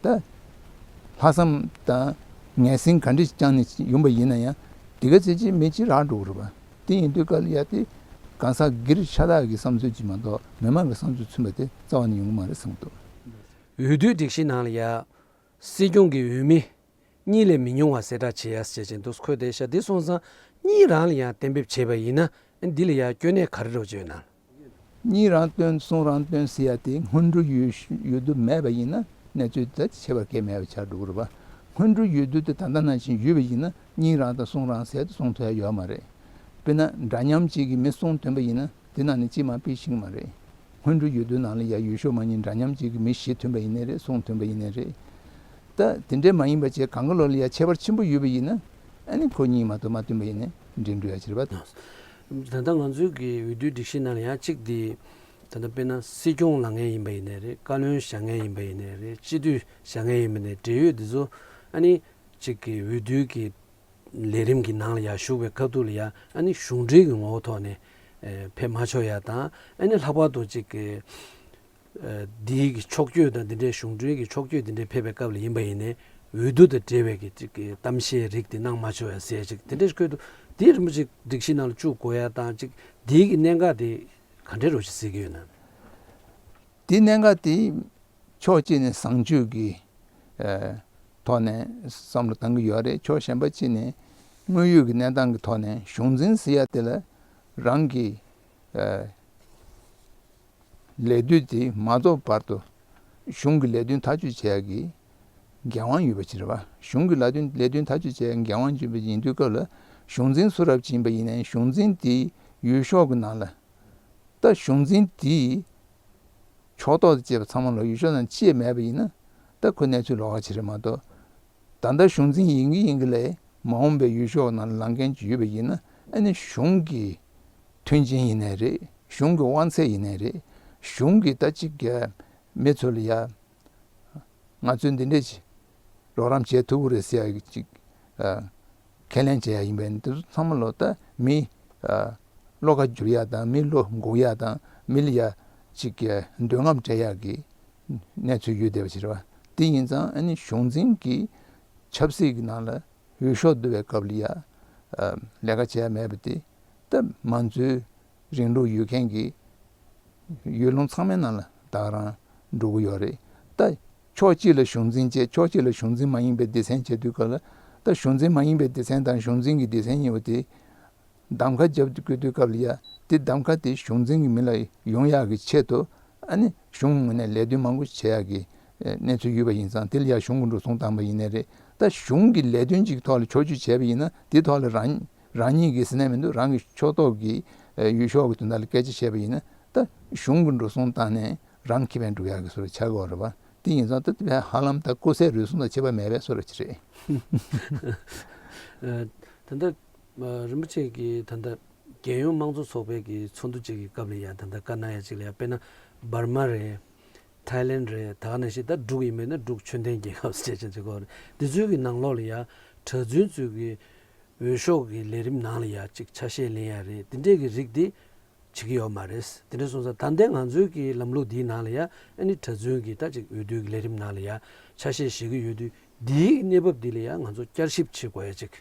ད་ལྷག་བསམ་དང་ངན་སེམས་ག་འདྲས་བཅངས་ནས་ཡོང་པ་ཡིན་ན་ཡང་། དེ་ག་ཚོད་ཅིག་མི་གཅིག་རག་འགྲོ་གི་རེད་བ། དེ་ཡིན་དུས་སྐབས་ལ་ཡ་དེ་གང་ཟག་སྒེར་ཤ་སྟག་གི་བསམ་ཚུལ་ཅིག་མ་གཏོགས་མི་མང་གི་བསམ་ཚུལ་མཚོན་པ་དེ་རྩ་བ་ནས་ཡོང་གི་མ་རེད་བསམ་གྱི་འདུག་འོས་བསྡུའི་སྒྲིག་གཞི་ནང་ལ་ཡ་སྲིད་སྐྱོང་གི་འོས་མི་གཉིས་ལས་མི་ཉུང་བ་གསལ་བསྒྲགས་བྱེད་ཡ་ཟེར་བྱས་འདུག་འཁོད་བསྡད་ཤག་དེ་སོང་ཙང་གཉིས་རང་ལ་ཡང་གཏན་འབེབས་བྱས་པ་ཡིན་ན། འདི་ལ་ཡང་སྐྱོན་གནད་ག་རེ་འདྲ་བོ་ཅིག་ཡོད་ན། གཉིས་རང་བཏོན་གསུམ་རང་བཏོན་ཟེར་ཡ་དེ་སྔོན་འགྲོའི་འོས་འོས་བསྡུ་མེད་པ་ཡིན་ན་གནས་ཚུལ་དེ་ཁྱད་པར་གང་ཡང་མེད་པ་ཆགས་འགྲོ་གི་རེད་པ། སྔོན་འགྲོའི་འོས་བསྡུ་དེ་ད་ལྟ་ནང་བཞིན་ཡོད་པ་ཡིན་ན་གཉིས་རང་དང་གསུམ་རང་ཟེར་དེ་གསུང་ཐུབ་ཡ་ཡོད་མ་རེད། དཔེར་ན་འདྲ་མཉམ་གཅིག་གིས་མི་གསུམ་ཐོན་པ་ཡིན་ན། དེ་ནང་ནས་གཅིག་མ་ཕུད་ཤེས་ཀྱི་མ་རེད། སྔོན་འགྲོའི་འོས་བསྡུ་ནང་ལ་ཡ་འོས་ཤོག་མ་གཉིས་འདྲ་མཉམ་གཅིག་གི་མི་བཞི་ཐོན་པ་ཡིན་ནའི་རེད། གསུམ་ཐོན་པ་ཡིན་ནའི་རེད། ད་དེ་འདྲས་མ་ཡིན་པ་བྱས་གང་ག་ལོག་ལ་ཡ་ཁྱད་པར་ཆེན་པོ་ཡོད་པ་ཡིན་ན། ཨ་ནི་ཁོ་གཉིས་མ་གཏོགས་མ་ཐོན་པ་ཡིན་ནའི་འགྲིག་འགྲོ་ཡ་ཅིག་རེད་པ། ད་ལྟ་ང་ཚོའི་གི་འོས་བསྡུའི་སྒྲིག་གཞི་ནང་ལ་ཡང་གཅིག་དེ། ད་ལྟ་དཔེར་ན་སྲིད་སྐྱོང་ལངས་མཁན་ཡིན་པ་ཡིན་ནའི་རེད། བཀའ་བློན་བཞེངས་མཁན་ཡིན་པ་ཡིན་ནའི་རེད། སྤྱི་འཐུས་བཞེངས་མཁན་ཡིན་པ་ཡིན་ནའི་འབྲེལ་ཡོད་དེ་ཚོ་ཨ་ནི་གཅིག་གི་འོས་བསྡུའི་གི་ལས་རིམ་གྱི་ནང་ལ་ཡ་ཞུགས་པའི་སྐབས་དུས་ལ་ཡ། ཨ་ནི་གཞུང་འབྲེལ་གྱི་ངོ་བོ་ཐོག་ནས་ཨེ་ཕེབས་མ་ཆོག་ཡ་དང་། ཨ་ནི་ལྷག་པར་དུ་གཅིག་གི་ཨེ་འདིའི་གི་ཕྱོགས་བསྐྱོད་དང་འདི་འདྲའི་གཞུང་འབྲེལ་གྱི་ཕྱོགས་བསྐྱོད་འདི་འདྲའི་ཕེབས་པའི་སྐབས་ལ་ཡིན་པ་ཡིན་ནའི་འོས་བསྡུ་དང་འབྲེལ་བའི་གི་གཅིག་གི་གཏམ་བཤད་རིགས་དེ་གནང་མ་ཆོག་ཡ་ཟེར་ཅིག་དེ་འདྲའི་སྐོར་དུ་དེའི་རིན་པོ་ཆེ་སྒྲིག་གཞི་ནང་ལ་བཅུག་དགོས་ཡ་དང་། གཅིག་འདིའི་གི་གནད་འགག་དེ་ག་འདྲའི་རོ་ཞིག་གཟིགས་ཀྱི་ཡོད་ན། དེའི་གནད་འགག་དེ་ཕྱོགས་གཅིག་ནས་བཟང་སྤྱོད་ཀྱི་ཨ་ཐོག་ནས་བསམ་བློ་བཏང་གི་ཡོད་རེད། ཕྱོགས་གཞན་པ་གཅིག་ནས་དངོས་ཡོད་ཀྱི་གནས་སྟངས་ཀྱི་ཐོག་ནས་གཞུང་འཛིན་ཟེར་ཡ་དེ་ལ་ རང་གི་ལས་དུས་དེ་མ་རྫོགས་བར་དུ་གཞུང་གི་ལས་དོན་ཐག་གཅོད་བྱེད་ཡག་གི་འགན་དབང་ཡོད་པ་ཅིག་རེད་བ། གཞུང་གི་ལས་དོན་ལས་དོན་ཐག་གཅོད་བྱེད་ཡག་འགན་དབང་ཡོད་པ་ཡིན་དུས་སྐབས་ལ་གཞུང་འཛིན་སུ་རབ་ཅིག་ཡིན་པ་ཡིན་ནའི་གཞུང་འཛིན་དེའི་འོས་ཤོག་གི་ནང་ལ། ད་གཞུང་འཛིན་དེའི་ཕྱོགས་གཏོགས་དང་བཅས་པ་ཚང་མ་ལ་འོས་ཤོག་ནང་ཅི་ཡང་མེད་པ་ཡིན་ན། ད་ཁོ་གནས་ཚུལ་ལོགས་ཀ་ཅིག་རེད་མ་གཏོགས། ད་ལྟ་གཞུང་འཛིན་ཡིན་གྱི་ཡིན་གྱི་ལས་མ་འོངས་པའི་འོས་ཤོག་ནང་ལ་ལངས་མཁན་ཅིག་ཡོད་པ་ཡིན་ན། ཨ་ནི་གཞུང་གི་མཐུན་རྐྱེན་ཡིན་ནའི་རེད། གཞུང་གི་དབང་ཚད་ཡིན་ནའི་རེད། གཞུང་གི་ད་ཅིག་གི་མི་ཚོ་ལ་ཡ། ང་ཚོས་འདི་འདྲས་ཅིག་རོགས་རམ་བྱེད་ཐུབ་ཀྱི་རེད་ཟེར་ཡག་ཅིག་ཨ། ཁས་ལེན་བྱེད་ཡག་ཡིན་པས་འདི་ཚོ་ཚང་མ་ལོ་ད་མི་ཨ། བློ་ཁ་བསྒྱུར་ཡག་དང་མི་བློ་འགུག་ཡག་དང་མི་ལ་ཡ་ཅིག་གི་འདོད་རྔམ་སྤྲད་ཡག་གི་གནས་ཚུལ་ཡོད་བསྡད་པ་ཞིག་རེད་བ། དེ་ཡིན་ཙང་ཨ་ནི་གཞུང་འཛིན་གྱི་ཆབ་སྲིད་ཀྱི་ནང་ལ་འོས་ཤོག་བསྡུ་བའི་སྐབས་ལ་ཡ་ཨ། ལས་ཀ་བྱེད་ཡག་མེད་པ་དེ་ད་མང་གཙོའི་རིང་ལུགས་ཡོད་མཁན་གྱི་ཡུལ་ལུང་ཚང་མའི་ནང་ལ་ད་ག་རང་འགྲོ་གི་ཡོད་རེད། ད་ཕྱོགས་གཅིག་ལ་གཞུང་འཛིན་བྱས་ཕྱོགས་གཅིག་ལ་གཞུང་འཛིན་མ་ཡིན་པའི་སྡེ་ཚན་བྱེད་དུས་སྐབས་ལ། ད་གཞུང་འཛིན་མ་ཡིན་པའི་སྡེ་ཚན་དང་གཞུང་འཛིན་གྱི་སྡེ་ཚན་གཉིས་པོ་དེ་གདམ་ཁ་རྒྱབ་དགོས་དུས་སྐབས་ལ་ཡ། དེ་གདམ་ཁ་དེ་གཞུང་འཛིན་གྱི་མི་ལ་ཡོང་ཡག་གི་ཆེད་དུ་ཨ་ནི་གཞུང་ངོས་ནས་ལས་དོན་མང་པོ་བྱེད་ཡག་གི་གནས་ཚུལ་ཡོད་པ་ཡིན་ཙང་། དེ་ལ་ཡ་གཞུང་གི་འགྲོ་སོང་བཏང་པ་ཡིན་ནའི་རེད། ད་གཞུང་གི་ལས་དོན་གཅིག་ཐོག་ལ་ཕྱོགས་བསྒྱུར་བྱས་པ་ཡིན་ན་དེ་ཐོག་ལ་རང་རང་ཉིད་ཀྱི་ཟེར་ནས་མི་འདུག་རང་གི་ཕྱོགས་གཏོགས་ཀྱི་ཨ། འོས་ཤོག་གི་དོན་དག་ལ་སྐད་ཆ་བཤད་པ་ཡིན་ན་ད་གཞུང་གི་འགྲོ་སོང་བཏང་ནས་རང་ཁེ་ཕན་སྒྲུབ་ཡག་གི་བཟོ་འདྲ་ཆགས་ཀྱི་ཡོད་རེད་བ། དེ་ཡིན་ཙང་ད་དེ་ཧ་ལམ་ད་ཀུ་སའི་རུལ་སུངས་དང་ཁྱད་པར་མེད་པའི་བཟོ་འདྲ་ཅིག་རེད། ཨ། ད་ལྟ་ཨ། རིན་པོ་ཆེ་གིས་ད་ལྟ་རྒྱལ་ཡོངས་དམངས་གཙོ་ཚོགས་པའི་གི་ཚོགས་འདུ་ཅིག་གི་སྐབས་ལ་ཡང་ད་ལྟ་བཀའ་གནང་ཡ་ཅིག་ལ་ཡང་། དཔེར་ན་འབར་མ་རེད། ཐའི་ལེན་རེད། ད་ག་ནང་བཞིན་ད་འབྲུག་ཡིན་མིན་ན་འབྲུག་ཆོས་ལྡན་རྒྱལ་ཁབ་ཟེར་བྱས་ཅིག་གོ་རེད། འདི་ཚོའི་གི་ནང་ལོགས་ལ་ཡ་གྲྭ་བཙུན་ཚོའི་གི་འོས་ཤོག་གི་ལས་རིམ་ནང་ལ་ཡ་ཅིག་ཆ་ཤས་ལེན་ཡ་རེད། འདི་འདྲས་ཀྱི་རིགས་འདི་བྱེད་ཀྱི་ཡོད་མ་རེད། དེ་འདྲ་སོང་ཙང་ད་ལྟའི་ང་ཚོའི་གི་ལམ་ལུགས་འདིའི་ནང་ལ་ཡ་ཨ་ནི་གྲྭ་བཙུན་གྱི་ད་ཅིག་འོས་བསྡུའི་གི་ལས་རིམ་ནང་ལ་ཡ་ཆ་ཤས་བཞེས་ཀྱི་ཡོད་དུས། འདིའི་གནས་བབ་འདི་ལ་ཡ་ང་ཚོ་བསྐྱར་ཞིབ་བྱེད་དགོས་ཡ་ཅིག་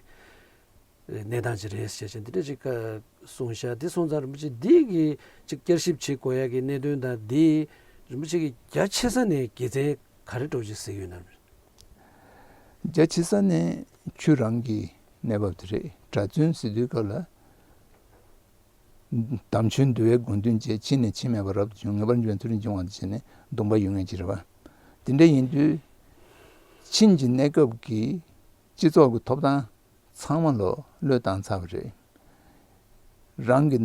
གནས་སྟངས་ཅིག་རེད་ཟེར་བྱས་འདི་འདྲ་ཅིག་གསུངས་ཤག་དེ་སོང་ཙང་རིན་པོ་ཆེ་འདི་གི་ཅིག་བསྐྱར་ཞིབ་བྱེད་དགོས་ཡ་གི་གནད་དོན་དང་། འདི་རིན་པོ་ཆེ་གི་རྒྱ་ཆེ་ས་ནས་དགེ་མཚན་ག་རེ་འདྲ་ཅིག་གཟིགས་ཡོད་ན། རྒྱ་ཆེ་ས་ནས་ཆོས་རང་གི་གནས་བབ་དེ་རེད། གྲྭ་བཙུན་ཟེར་དུས་སྐབས་ལ། དམ་ཆོས་འདུལ་བའི་དགོངས་དོན་བཅས། ཕྱིན་ནས་ཕྱིན་མེད་པ་རབ་ཏུ་བྱུང་། ངེས་པར་འབྱུང་བའི་མཐོ་རིས་འབྱུང་བ་དང་བཅས་ནས་སྡོམ་པ་ཡོད་མཁན་ཅིག་རེད་བ། དེ་འདྲ་ཡིན་དུས་ཕྱིན་གྱི་གནས་སྐབས་ཀྱི་སྤྱི་ཚོགས་ཀྱི་ཐོབ་ཐང་ཚང་མ་ལོ་བློས་བཏང་ཚར་བ་རེད། རང་གི་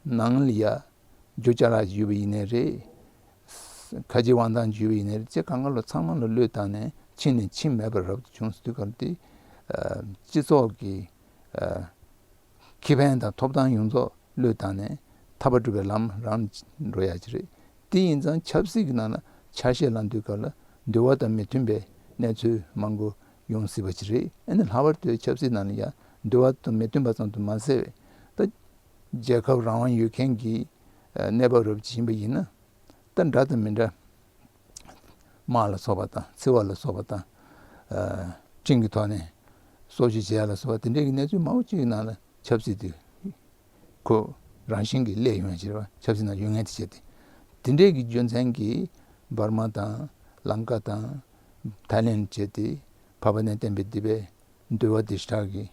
ནང་ལ་ཡ་རྒྱུ་ཅ་ལག་ཅིག་ཡོད་པ་ཡིན་ནའི་རེད། ཁ་རྗེ་དབང་ཐང་ཅིག་ཡོད་པ་ཡིན་ནའི་རེད། ཅེས་གང་ག་ལོ་ཚང་མ་ལོ་བློས་བཏང་ནས་ཕྱིན་ནས་ཕྱིན་མེད་པར་རབ་ཏུ་བྱུང་ཟེར་དུས་སྐབས་དེ། སྤྱི་ཚོགས་ཀྱི་ཨ། ཁེ་ཕན་དང་ཐོབ་ཐང་ཡོངས་རྫོགས་བློས་བཏང་ནས་ཐར་པ་སྒྲུབ་པའི་ལམ་རང་འགྲོ་ཡ་ཅིག་རེད། དེ་ཡིན་ཙང་ཆབ་སྲིད་ཀྱི་ནང་ལ་ཆ་ཤས་ལེན་དུས་སྐབས་ལ་འདོད་པ་དང་མི་མཐུན་པའི་གནས་ཚུལ་མང་པོ་ཡོང་སྲིད་པ་ཅིག་རེད། ཨ་ནི་ལྷག་པར་དུ་ཆབ་སྲིད་ནང་ལ་ཡ་འདོད་པ་དང་མི་མཐུན་པ་ཙམ་དུ་མ་ཟད་པའི་ད་རྒྱལ་ཁབ་རང་དབང་ཡོད་མཁན་གྱི་གནས་བབ་རབ་ཅིག་ཡིན་པ་ཡིན་ན། ད་འདྲ་དང་མི་འདྲ། དམག་ལ་སོགས་པ་དང་འཚེ་བ་ལ་སོགས་པ་དང་། ཨ། སྤྲིན་གྱི་ཐོག་ནས་སྲོག་གཅོད་བྱེད་ཡ་ལ་སོགས་པ་དེ་འདྲའི་གི་གནས་ཚུལ་མང་པོ་ཅིག་གི་ནང་ལ་ཆབ་སྲིད་དེ་ཁོ་རང་བཞིན་གྱིས་སླེབས་ཡོང་ཡ་ཅིག་རེད་བ། ཆབ་སྲིད་ནང་ཡོད་མཁན་དེ་བྱས་ཏེ། དེ་འདྲའི་གི་རྒྱུ་མཚན་གྱིས་འབར་མ་དང་ལང་ཀ་དང་ཐའི་ལེན་བྱས་ཏེ་འཕགས་པ་ནས་བསྟན་པའི་སྡིག་པའི་འདུལ་བ་དེ་ཞེ་དྲག་གི་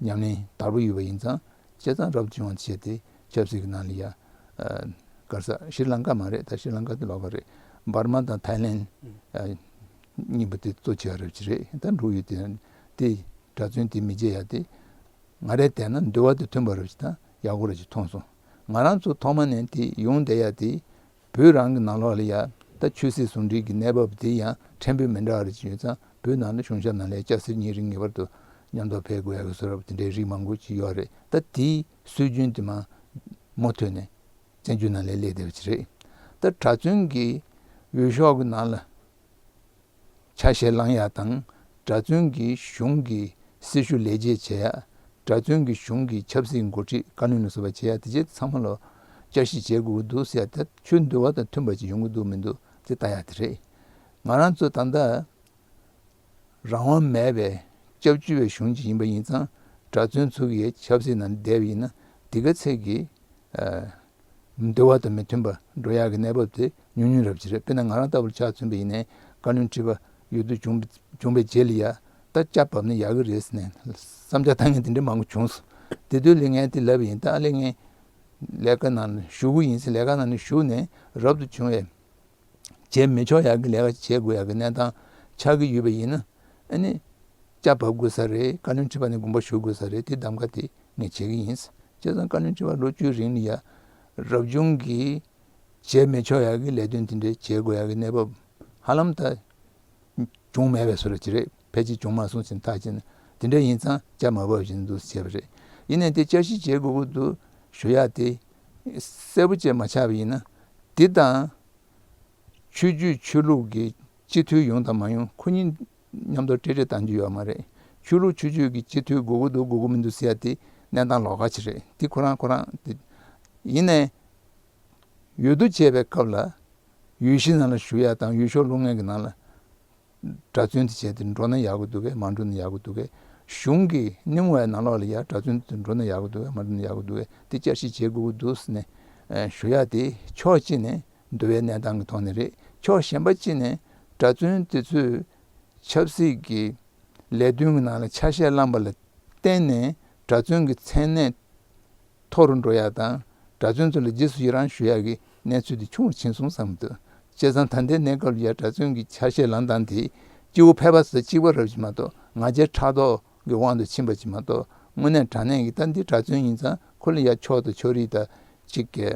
ཉམས་ལེན་དར་པོ་ཡོད་པ་ཡིན་ཙང་། བྱས་ཙང་རབ་ཏུ་བྱུང་བ་བྱས་ཏེ་ཆབ་སྲིད་ཀྱི་ནང་ལ་ཡ། ཨ། ག་རེ་ཟ། ཤྲི་ལང་ཀ་མ་རེད། ད་ཤྲི་ལང་ཀ་དེ་ལོགས་ཀ་རེད། འབར་མ་དང་ཐའི་ལེན། ཨ། གཉིས་པོ་དེ་གཙོ་ཆེ་བ་རབ་ཅིག་རེད། ད་འབྲུག་ཡུལ་དེ་དེ་གྲྭ་བཙུན་དེ་མི་བྱེད་ཡ་དེ། ང་རའི་དད་ན་འདུལ་བ་དང་མཐུན་པ་རབ་ཅིག་དང་ཡག་པོ་རབ་ཅིག་མཐོང་སོང་། ང་རང་ཚོ་ཐོག་མ་ནས་དེ་ཡོང་བསྡད་ཡ་དེ། བོད་རང་གི་ནང་ལོགས་ལ་ཡ་ད་ཆོས་སྲིད་ཟུང་འབྲེལ་གྱི་གནས་བབ་དེ་ཡང་ཕྲན་བུ་མི་འདྲ་བ་རེ་ཅིག་ཡོད་ཙང་། བོད་ནང་ལ་གཞུང་ཞབས་ནང་ལ་སྐྱ་སེར་གཉིས་རིགས་ངེས་པར་དུ་མཉམ་དུ་ཕེབས་དགོས་ཡ་གི་བཟོ་འདྲ་དེ་འདྲའི་རིགས་མང་པོ་ཅིག་ཡོད་རེད། ད་དེའི་སྲོལ་རྒྱུན་དེ་མ་མུ་མཐུད་ནས་བཙན་བྱོལ་ནང་ལ་སླེབས་བསྡད་པ་ཅིག་རེད། ད་གྲྭ་བཙུན་གྱི་འོས་ཤོག་གི་ནང་ལ་ཆ་ཤས་བླང་ཡ་དང་། གྲྭ་བཙུན་གྱི་གཞུང་གི་སྲི་ཞུ་ལས་བྱེད་བྱེད་ཡ། གྲྭ་བཙུན་གྱི་གཞུང་གི་ཆབ་སྲིད་འགོ་ཁྲིད་བཀའ་བློན་ལ་སོགས་པ་བྱེད་ཡ་དེ་བྱས་ཚང་མ་ལོ་བསྐྱར་ཞིབ་བྱེད་དགོས་ཀྱི་འདུག་ཟེར་ཡ། ད་ཆོས་འདུལ་བ་དང་མཐུན་པ་ཅིག་ཡོང་གི་འདུག་མི་འདུག་དེ་ལྟ་ཡ་དེ་རེད། ང་རང་ཚོ་ད་ལྟ་རང་དབང་མེད་པའི་སྐྱབས་བཅོལ་བའི་གཞུང་ཅིག་ཡིན་པ་ཡིན་ཙང་། གྲྭ་བཙུན་ཚོ་གིས་ཆབ་སྲིད་ནང་བསྡད་པ་ཡིན་ན་དེ་ག་ཚད་ཀྱི། ཨ། འདུལ་བ་དང་མི་མཐུན་པ་འགྲོ་ཡག་གི་གནས་བབ་དེ་ཉུང་ཉུང་རབ་ཅིག་རེད། དཔེར་ན་ང་རང་ལྟ་བུར་ཆ་མཚོན་པ་ཡིན་ནའི་བཀའ་བློན་ཁྲི་པ་ཡོད་དུ་བྱུང་བྱུང་བའི་རྗེས་ལ་ཡ་ད་སྐྱ་བབས་ན་ཡག་གི་རེད་ཟེར་ནས་བསམ་འཆར་བཏང་མཁན་དེ་འདྲ་མང་པོ་བྱུང་སོང་། དེ་དུས་ལ་ངས་དེ་ལབ་པ་ཡིན། ད་ཨ་ལས་ངས་ ལས་ཀ་ནང་ལ་ཞུགས་ཀྱི་ཡིན་ཟེར། ལས་ཀ་ནང་ལ་ཞུགས་ནས་རབ་ཏུ་བྱུང་བའི་བྱེད་མི་ཆོག་ཡག་གི་ལས་ཀ་བྱེད་དགོས་ཡག་གི་གནས་སྟངས་ཆགས་ཀྱི་ཡོད་པ་ཡིན་ན། ཨ་ནི་ཇ་བབས་དགོས་ས་རེད། བཀའ་བློན་ཁྲི་པ་ནས་དགོངས་པ་ཞུ་དགོས་ས་རེད། དེ་གདམ་ག་དེ་ངས་བྱེད་ཀྱི་ཡིན། བྱས་ཙང་བཀའ་བློན་ཁྲི་པ་ལོ་བཅུའི་རིང་ལ་ཡ་རབ་བྱུང་གི་བྱེད་མི་ཆོག་ཡག་གི་ལས་དོན་དེ་འདྲའི་བྱེད་དགོས་ཡག་གི་གནས་བབ་ཧ་ལམ་ད་བྱུང་མེད་པའི་བཟོ་འདྲ་ཅིག་རེད། ཕལ་ཆེར་བྱུང་མ་སོང་ཟེར་ཐག་བཅད་ན། དེ་འདྲ་ཡིན་ཙང་ཇ་མ་བབས་བཞིན་དུ་བྱས་པ་རེད། ཡིན་ནའི་དེ་བསྐྱར་ཞིབ་བྱེད་དགོས་ཀྱི་འདུག་ཞུ་ཡག་དེ་གསལ་པོ་བྱས་མ་ཆགས་པ་ཡིན་ན། འདི་དང་ཆོས་བརྒྱུད་ཆོས་ལུགས་ཀྱི་སྤྱི་འཐུས་ཡོང་དང་མ་ཡོང་ཁོ་གཉིས་མཉམ་དུ་ཏྲེ་ཏྲེ་གཏང་རྒྱུ་ཡོད་མ་རེད། ཆོས་ལུགས་ཆོས་བརྒྱུད་ཀྱི་སྤྱི་འཐུས་དགོས་ཀྱི་འདུག་དགོས་ཀྱི་མི་འདུག་ཟེར་ཡག་དེ་གནས་སྟངས་ལོགས་ཀ་ཅིག་རེད། དེ་ཁོ་རང་ཁོ་རང་དེ་ཡིན་ནའི། འོས་བསྡུ་བྱས་པའི་སྐབས་ལ་འོས་གཞི་ནང་ལ་ཞུགས་ཡག་དང་འོས་ཤོག་བླུག་མཁན་གྱི་ནང་ལ་གྲྭ་བཙུན་དེ་བྱས་ཏེ་འགྲོ་ན་ཡག་གི་འདུག་གས། མ་འགྲོ་ན་ཡག་གི་འདུག་གས། གཞུང་གི་སྣེ་མོ་བའི་ནང་ལོགས་ལ་ཡ་གྲྭ་བཙུན་དེ་འགྲོ་ན་ཡག་གི་འདུག་གས། མ་འགྲོ་ན་ཡག་གི་འདུག་གས། དེ་བསྐྱར་ཞིབ་བྱེད་དགོས་ཀྱི་འདུག་ཟེར་ནས་ཞུ་ཡག་དེ་ཕྱོགས་གཅིག་ནས་འདུལ་བའི་གནས་སྟངས་ཀྱི་ཐོག་ནས་རེད། ཕྱོགས་གཞན་པ་གཅིག་ནས་གྲྭ་བཙུན་དེ་ཚོས་ཆབ་སྲིད་ཀྱི་ལས་དོན་གྱི་ནང་ལ་ཆ་ཤས་བླངས་པ་ལ་བརྟེན་ནས་གྲྭ་བཙུན་གྱི་མཚན་གནས་མཐོ་རུ་འགྲོ་ཡག་དང་། གྲྭ་བཙུན་ཚོ་ལ་རྗེས་སུ་ཡི་རང་ཞུ་ཡག་གི་གནས་ཚུལ་དེ་ཆུང་རུ་ཕྱིན་སོང་བསམ་གྱི་འདུག་བྱས་ཙང་ད་ལྟའི་གནས་སྐབས་ལ་ཡ་གྲྭ་བཙུན་གྱི་ཆ་ཤས་ལེན་སྟངས་དེ་སྐྱེ་བོ་ཕལ་པ་ཚོ་གཅིག་པ་རབ་ཅིག་མ་གཏོགས། ང་རྒྱལ་ཕྲག་དོག་གི་དབང་དུ་ཕྱིན་པ་ཅིག་མ་གཏོགས། དངོས་གནས་དྲང་གནས་ཀྱི་ད་འདི་གྲྭ་བཙུན་ཡིན་ཙང་ཁོ་ལ་ཡ་ཕྱོགས་དང་ཕྱོགས་རིས་དང་གཅིག་གི་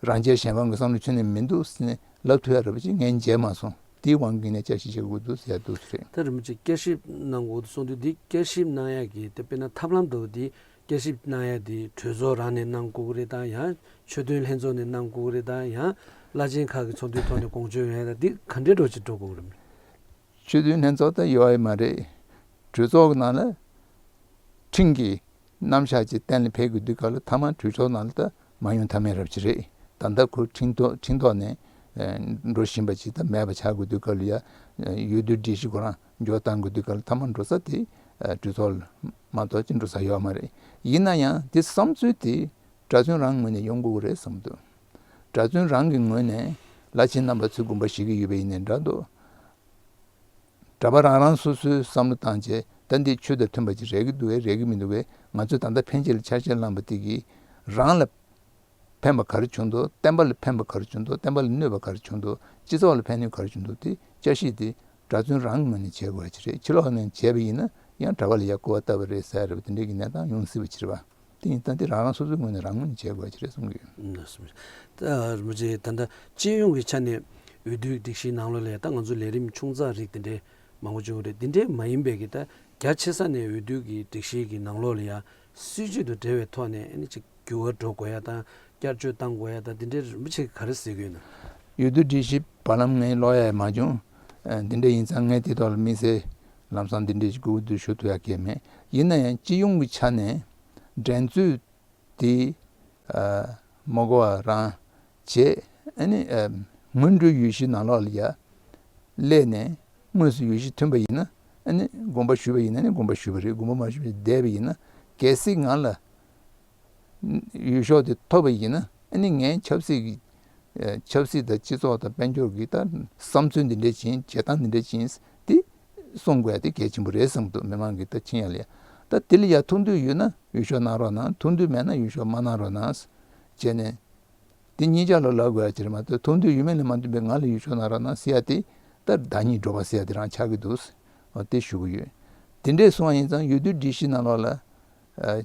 རང་རྒྱལ་གཞན་ཕམ་གྱི་བསམ་བློ་ཁྱོན་ནས་མི་འདུག་ཟེར་ནས་ལབ་ཐུབ་ཡག་རེད་པ་ཅིག་ངས་མཇལ་མ་སོང་། དེའི་དབང་གིས་ནས་བསྐྱར་ཞིབ་བྱེད་དགོས་འདུག་ཟེར་ཡག་འདུག་ཟེར། ད་རིན་པོ་ཆེ་བསྐྱར་ཞིབ་གནང་དགོས་འདུག་གསུངས་དུས། འདི་བསྐྱར་ཞིབ་གནང་ཡག་གི་དེ་དཔེར་ན་ཐབས་ལམ་འདྲ་བོ་འདི་བསྐྱར་ཞིབ་གནང་ཡག་འདི་གྲོས་ཚོགས་རང་ནས་གནང་དགོས་ཀྱི་རེད་དམ། ཡང་ཆོས་དོན་ལྷན་ཚོགས་ནས་གནང་དགོས་ཀྱི་རེད་དམ། ཡང་བླ་ཆེན་ཁག་གི་ཚོགས་འདུའི་ཐོག་ནས་དགོངས་ཞུ་ཡོང་ཡག་དང་། འདི་ག་འདྲའི་འགྲོ་ཅིག་འགྲོ་དགོས་ཀྱི་རེད། ཆོས་དོན་ལྷན་ཚོགས་ད་ཡོད་ཡ་མ་རེད། གྲོས་ཚོགས་ཀྱི་ནང་ལ་ཁྲིམས་ཀྱི་རྣམ་གཞག་ཅིག་གཏན་ལ་ཕེབས་དགོས་དུས་སྐབས་ལ་མཐའ་མ་གྲོས་ཚོགས་ནང་ལ་ད་མ་ཡོང་ཐབས་མེད་རབ་ཅིག་རེད། ད་ལྟ་ཁོ་ཁྲིམས་ཐོག་ཁྲིམས་ཐོག་ནས་ཨེ་འགྲོ་བཞིན་པ་ཅིག་ད་མེད་པ་ཆགས་དགོས་དུས་སྐབས་ལ་ཡ། ཨེ་འོས་བསྡུ་སྒྲིག་གཞི་ཁོ་རང་འཇོག་བཏང་དགོས་དུས་སྐབས་ལ་མཐའ་མ་འགྲོ་ས་དེ་ཨེ་གྲོས་ཚོགས་ལ་མ་གཏོགས་ཅིག་འགྲོ་ས་ཡོད་མ་རེད། ཡིན་ན་ཡང་དེ་བསམ་ཚུལ་དེ་གྲྭ་བཙུན་རང་ངོས་ནས་ཡོང་དགོས་ཀྱི་རེད་བསམ་འདུག་གྲྭ་བཙུན་རང་གི་ངོས་ནས་བླ་ཆེན་རྣམ་པ་ཚོས་དགོངས་པ་བཞེས་ཀྱི་ཡོད་པ་ཡིན་ནའི་འདྲ་འདུག་གྲྭ་པ་རང་རང་སོ་སོའི་བསམ་བློ་བཏང་བྱས། ད་འདི་ཆོས་དང་མཐུན་པ་ཅིག་རེད་ཀྱི་འདུག་གས། རེད་ཀྱི་མི་འདུག་གས། ང་ཚོས་ད་ལྟ་ཕན་ཆད་ལ་ཆ་ཤས་བླངས་པ་དེ་གིས་རང་ལ་ཕན་པ་ག་རེ་བྱུང་འདུག་བསྟན་པ་ལ་ཕན་པ་ག་རེ་བྱུང་འདུག་བསྟན་པ་ལ་གནོད་པ་ག་རེ་བྱུང་འདུག་སྤྱི་ཚོགས་ལ་ཕན་གནོད་ག་རེ་བྱུང་འདུག་དེ་བསྐྱར་ཞིབ་དེ་གྲྭ་བཙུན་རང་གི་ངོས་ནས་བྱེད་དགོས་ཡ་ཅིག་རེད། ཕྱི་ལོགས་ནས་བྱས་པ་ཡིན་ན་ཡང་གྲྭ་པ་ལ་ཡ་སྐུར་བ་བཏབ་པ་རེད་ཟེར་ཡ་རེད་པ། དེ་འདྲའི་གི་གནས་སྟངས་ཡོང་སྲིད་པ་ཅིག་རེད་པ། དེ་ཡིན་ཙང་དེ་རང་རང་སོ་སོའི་ངོས་ནས་རང་ངོས་ནས་བྱེད་དགོས་ཀྱི་རེད་བསམ་གྱི་ཡོད། ལགས་སོ། ད་རིན་པོ་ཆེ་ད་ལྟ་སྤྱི་ཡོངས་ཀྱི་ཆ་ནས་འོས་བསྡུའི་སྒྲིག་གཞིའི་ནང་ལོགས་ལ་ཡ་ད་ང་ཚོ་ལས་རིམ་ཆུང་ཙག་རིགས་དེ་འདྲའི་མང་པོ་བྱུང་རེད། དེ་འདྲའི་མ་ཡིན་པའི་གི་ད་རྒྱ་ཆེ་ས་ནས་འོས་བསྡུ་གི་སྒྲིག་གཞི་གི་ནང་ལོགས་ལ་ཡ་སྲིད་ཇུས་དང་འབྲེལ་བའི་ཐོག་ནས་ཨ་ནི་ཅིག་འགྱུར་བ་འགྲོ་དགོས་ཡ་དང་བསྐྱར་བཅོས་བཏང་དགོས་ཡ་དང་དེ་འདྲའི་རིན་པོ་ཆེ་གིས་ག་རེ་ཟེར་གྱི་ཡོད་ན། འོས་བསྡུ་སྒྲིག་གཞི་བར་ལམ་ངས་ཀློག་ཡ་མ་བྱུང་། ཨ་དེ་འདྲ་ཡིན་ཙང་ངས་དེ་ཐོག་ལ་དམིགས་བསལ་ལམ་སང་དེ་འདྲ་ཞིག་གོ་བསྡུར་ཞུ་ཐུབ་ཡ་གང་ཡང་མེད། ཡིན་ན་ཡང་སྤྱི་ཡོངས་ཀྱི་ཆ་ནས་འགྲན་རྩོད་དེ་ཨ་མ་གོ་བ་རང་བྱས། ཨ་ནི་ཨ་སྔོན་འགྲོའི་འོས་གཞི་ནང་ལོགས་ལ་ཡ་སླེབས་ནས་དངོས་སུ་འོས་གཞི་ཐོན་པ་ཡིན་ན་ཨ་ནི་དགོངས་པ་ཞུས་པ་ཡིན་ན་ནི་དགོངས་པ་ཞུས་པ་རེད། དགོངས་པ་མ་ཞུས་པ་བསྡད་པ་ཡིན་ན་གལ་སྲིད་ང་ལ་འོས་ཤོག་དེ་ཐོབ་པ་ཡིན་ན་ཨ་ནི་ངས་ཆབ་སྲིད་ཀྱི་ཨ་ཆབ་སྲིད་དང་སྤྱི་ཚོགས་དང་དཔལ་འབྱོར་གྱི་ད་བསམ་ཚུལ་འདི་འདྲ་ཅིག་ཡིན། བྱེད་སྟངས་འདི་འདྲ་ཅིག་ཡིན། དེ་གསུང་དགོས་ཡ་དེ་གལ་ཆེན་པོ་རེད་བསམ་གྱི་འདུག་མི་མང་གི་ད་ཕྱིན་ཡ་ལ་ཡ། ད་དེ་ལ་ཡ་ཐུགས་འདོད་ཡོད་ན་འོས་ཤོག་གནང་རོགས་གནང་། ཐུགས་འདོད་མེད་ན་འོས་ཤོག་མ་གནང་རོགས་གནང་བྱས་ནས། དེ་གཉིས་ཆ་ལ་ལབ་དགོས་ཡ་ཅིག་རེད་མ་གཏོགས། ཐུགས་འདོད་ཡོད་མེད་ལ་མ་ལྟོས་པའི་ང་ལ་འོས་ཤོག་གནང་རོགས་གནང་ཟེར་ཡ་དེ་ད་བདག་ཉིད་འགྲོ་བ་ཟེར་ཡ་དེ་རང་ཆགས་ཀྱི་འདུག་འོ་དེ་ཞུ་གི་ཡོད། དེ་འདྲས་སོང་བ་ཡིན་ཙང་འོས་བསྡུ་སྒྲིག་གཞི་ནང་ལོགས་ལ་ཨ་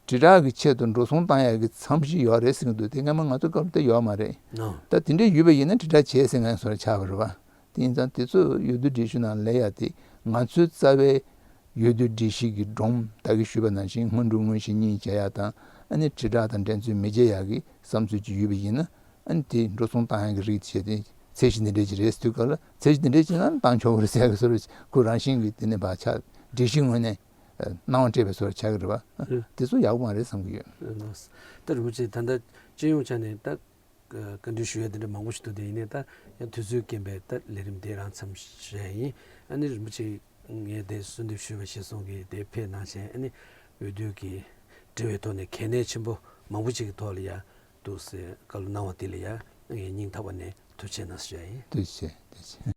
དྲིལ་བསྒྲགས་ཀྱི་ཆེད་དུ་འགྲོ་སོང་བཏང་ཡ་གི་མཚམས་གཞི་ཡོད་རེད་ཟེར་གྱི་འདུག་དེ་སྔ་མ་ང་ཚོ་སྐབས་ལ་ད་ཡོད་མ་རེད། ཨ། ད་དེ་འདྲས་ཡོད་པ་ཡིན་ན་དྲིལ་བསྒྲགས་བྱས་ཟེར་ང་ཚོར་ཆགས་པ་རེད་པ། དེ་ཡིན་ཙང་དེ་ཚོ་འོས་བསྡུ་སྒྲིག་གཞི་ནང་སླེབས་ཡ་དེ་ང་ཚོའི་རྩ་བའི་འོས་བསྡུ་སྒྲིག་གཞི་གི་སྒྲོམ་ད་གིན་ཞུས་པ་ནང་བཞིན་སྔོན་འགྲོ་དངོས་གཞི་གཉིས་བྱེད་ཡ་དང་། ཨ་ནི་དྲིལ་བསྒྲགས་དང་འགྲན་རྩོད་མི་བྱེད་ཡ་གི་བསམ་ཚུལ་ཅིག་ཡོད་པ་ཡིན་ན། ཨ་ནི་དེ་འགྲོ་སོང་བཏང་ཡ་གི་རིགས་བྱས་ཏེ་ཚད་གཞི་འདི་འདྲས་ཅིག་རེད་ཟེར་དུས་སྐབས་ལ་ཚད་གཞི་འདི་འདྲས་ཅིག་ནང་བཏང་ཆོག་གི་རེད་ཟེར་ཡ་གི་བཟོ་འདྲ་ཅིག་ཁོ་རང་བཞིན་གྱིས་དེ་ནས་ཕར་ཆགས། སྒྲིག་གཞི་ངོས་ནས་སྣང་བ་སྤྲད་པའི་བཟོ་འདྲ་ཆགས་ཀྱི་རེད་པ། ཨ། དེ་ཚོ་ཡག་པོ་མ་རེད་བསམ་གྱི་ཡོད། ལགས། ད་རིན་པོ་ཆེ་ད་ལྟ་སྤྱི་ཡོངས་ཆ་ནས་ད་བཀའ་འདྲི་ཞུ་ཡ་དེ་འདྲ་མང་པོ་ཞིག་འདུག་དེ་ཡིན་ནའི་ད་ཡང་དུས་ཚོད་རྐྱེན་པས་ད་ལས་རིམ་དེ་རང་མཚམས་བཞག་ཡིན། ཨ་ནི་རིན་པོ་ཆེ་ངས་དེ་གསོལ་འདེབས་ཞུས་པ་གཞིར་བཟུང་གིས་དེ་ཕེབས་གནང་བྱས། ཨ་ནི་འོས་བསྡུ་གི་དྲི་བའི་ཐོག་ནས་གལ་གནད་ཆེན་པོ་མང་པོ་ཅིག་གི་ཐོག་ལ་ཡ་འདུག་སེ་བཀའ་སློབ་གནང་བ་དེ་ལ་ཡ་ངས་སྙིང་ཐག་པ་ནས་ཐུགས་རྗེ་གནང་ཞུ་ཡ་ཡིན། ཐུགས་རྗེ་ཆེ། ཐུགས་རྗེ་ཆེ།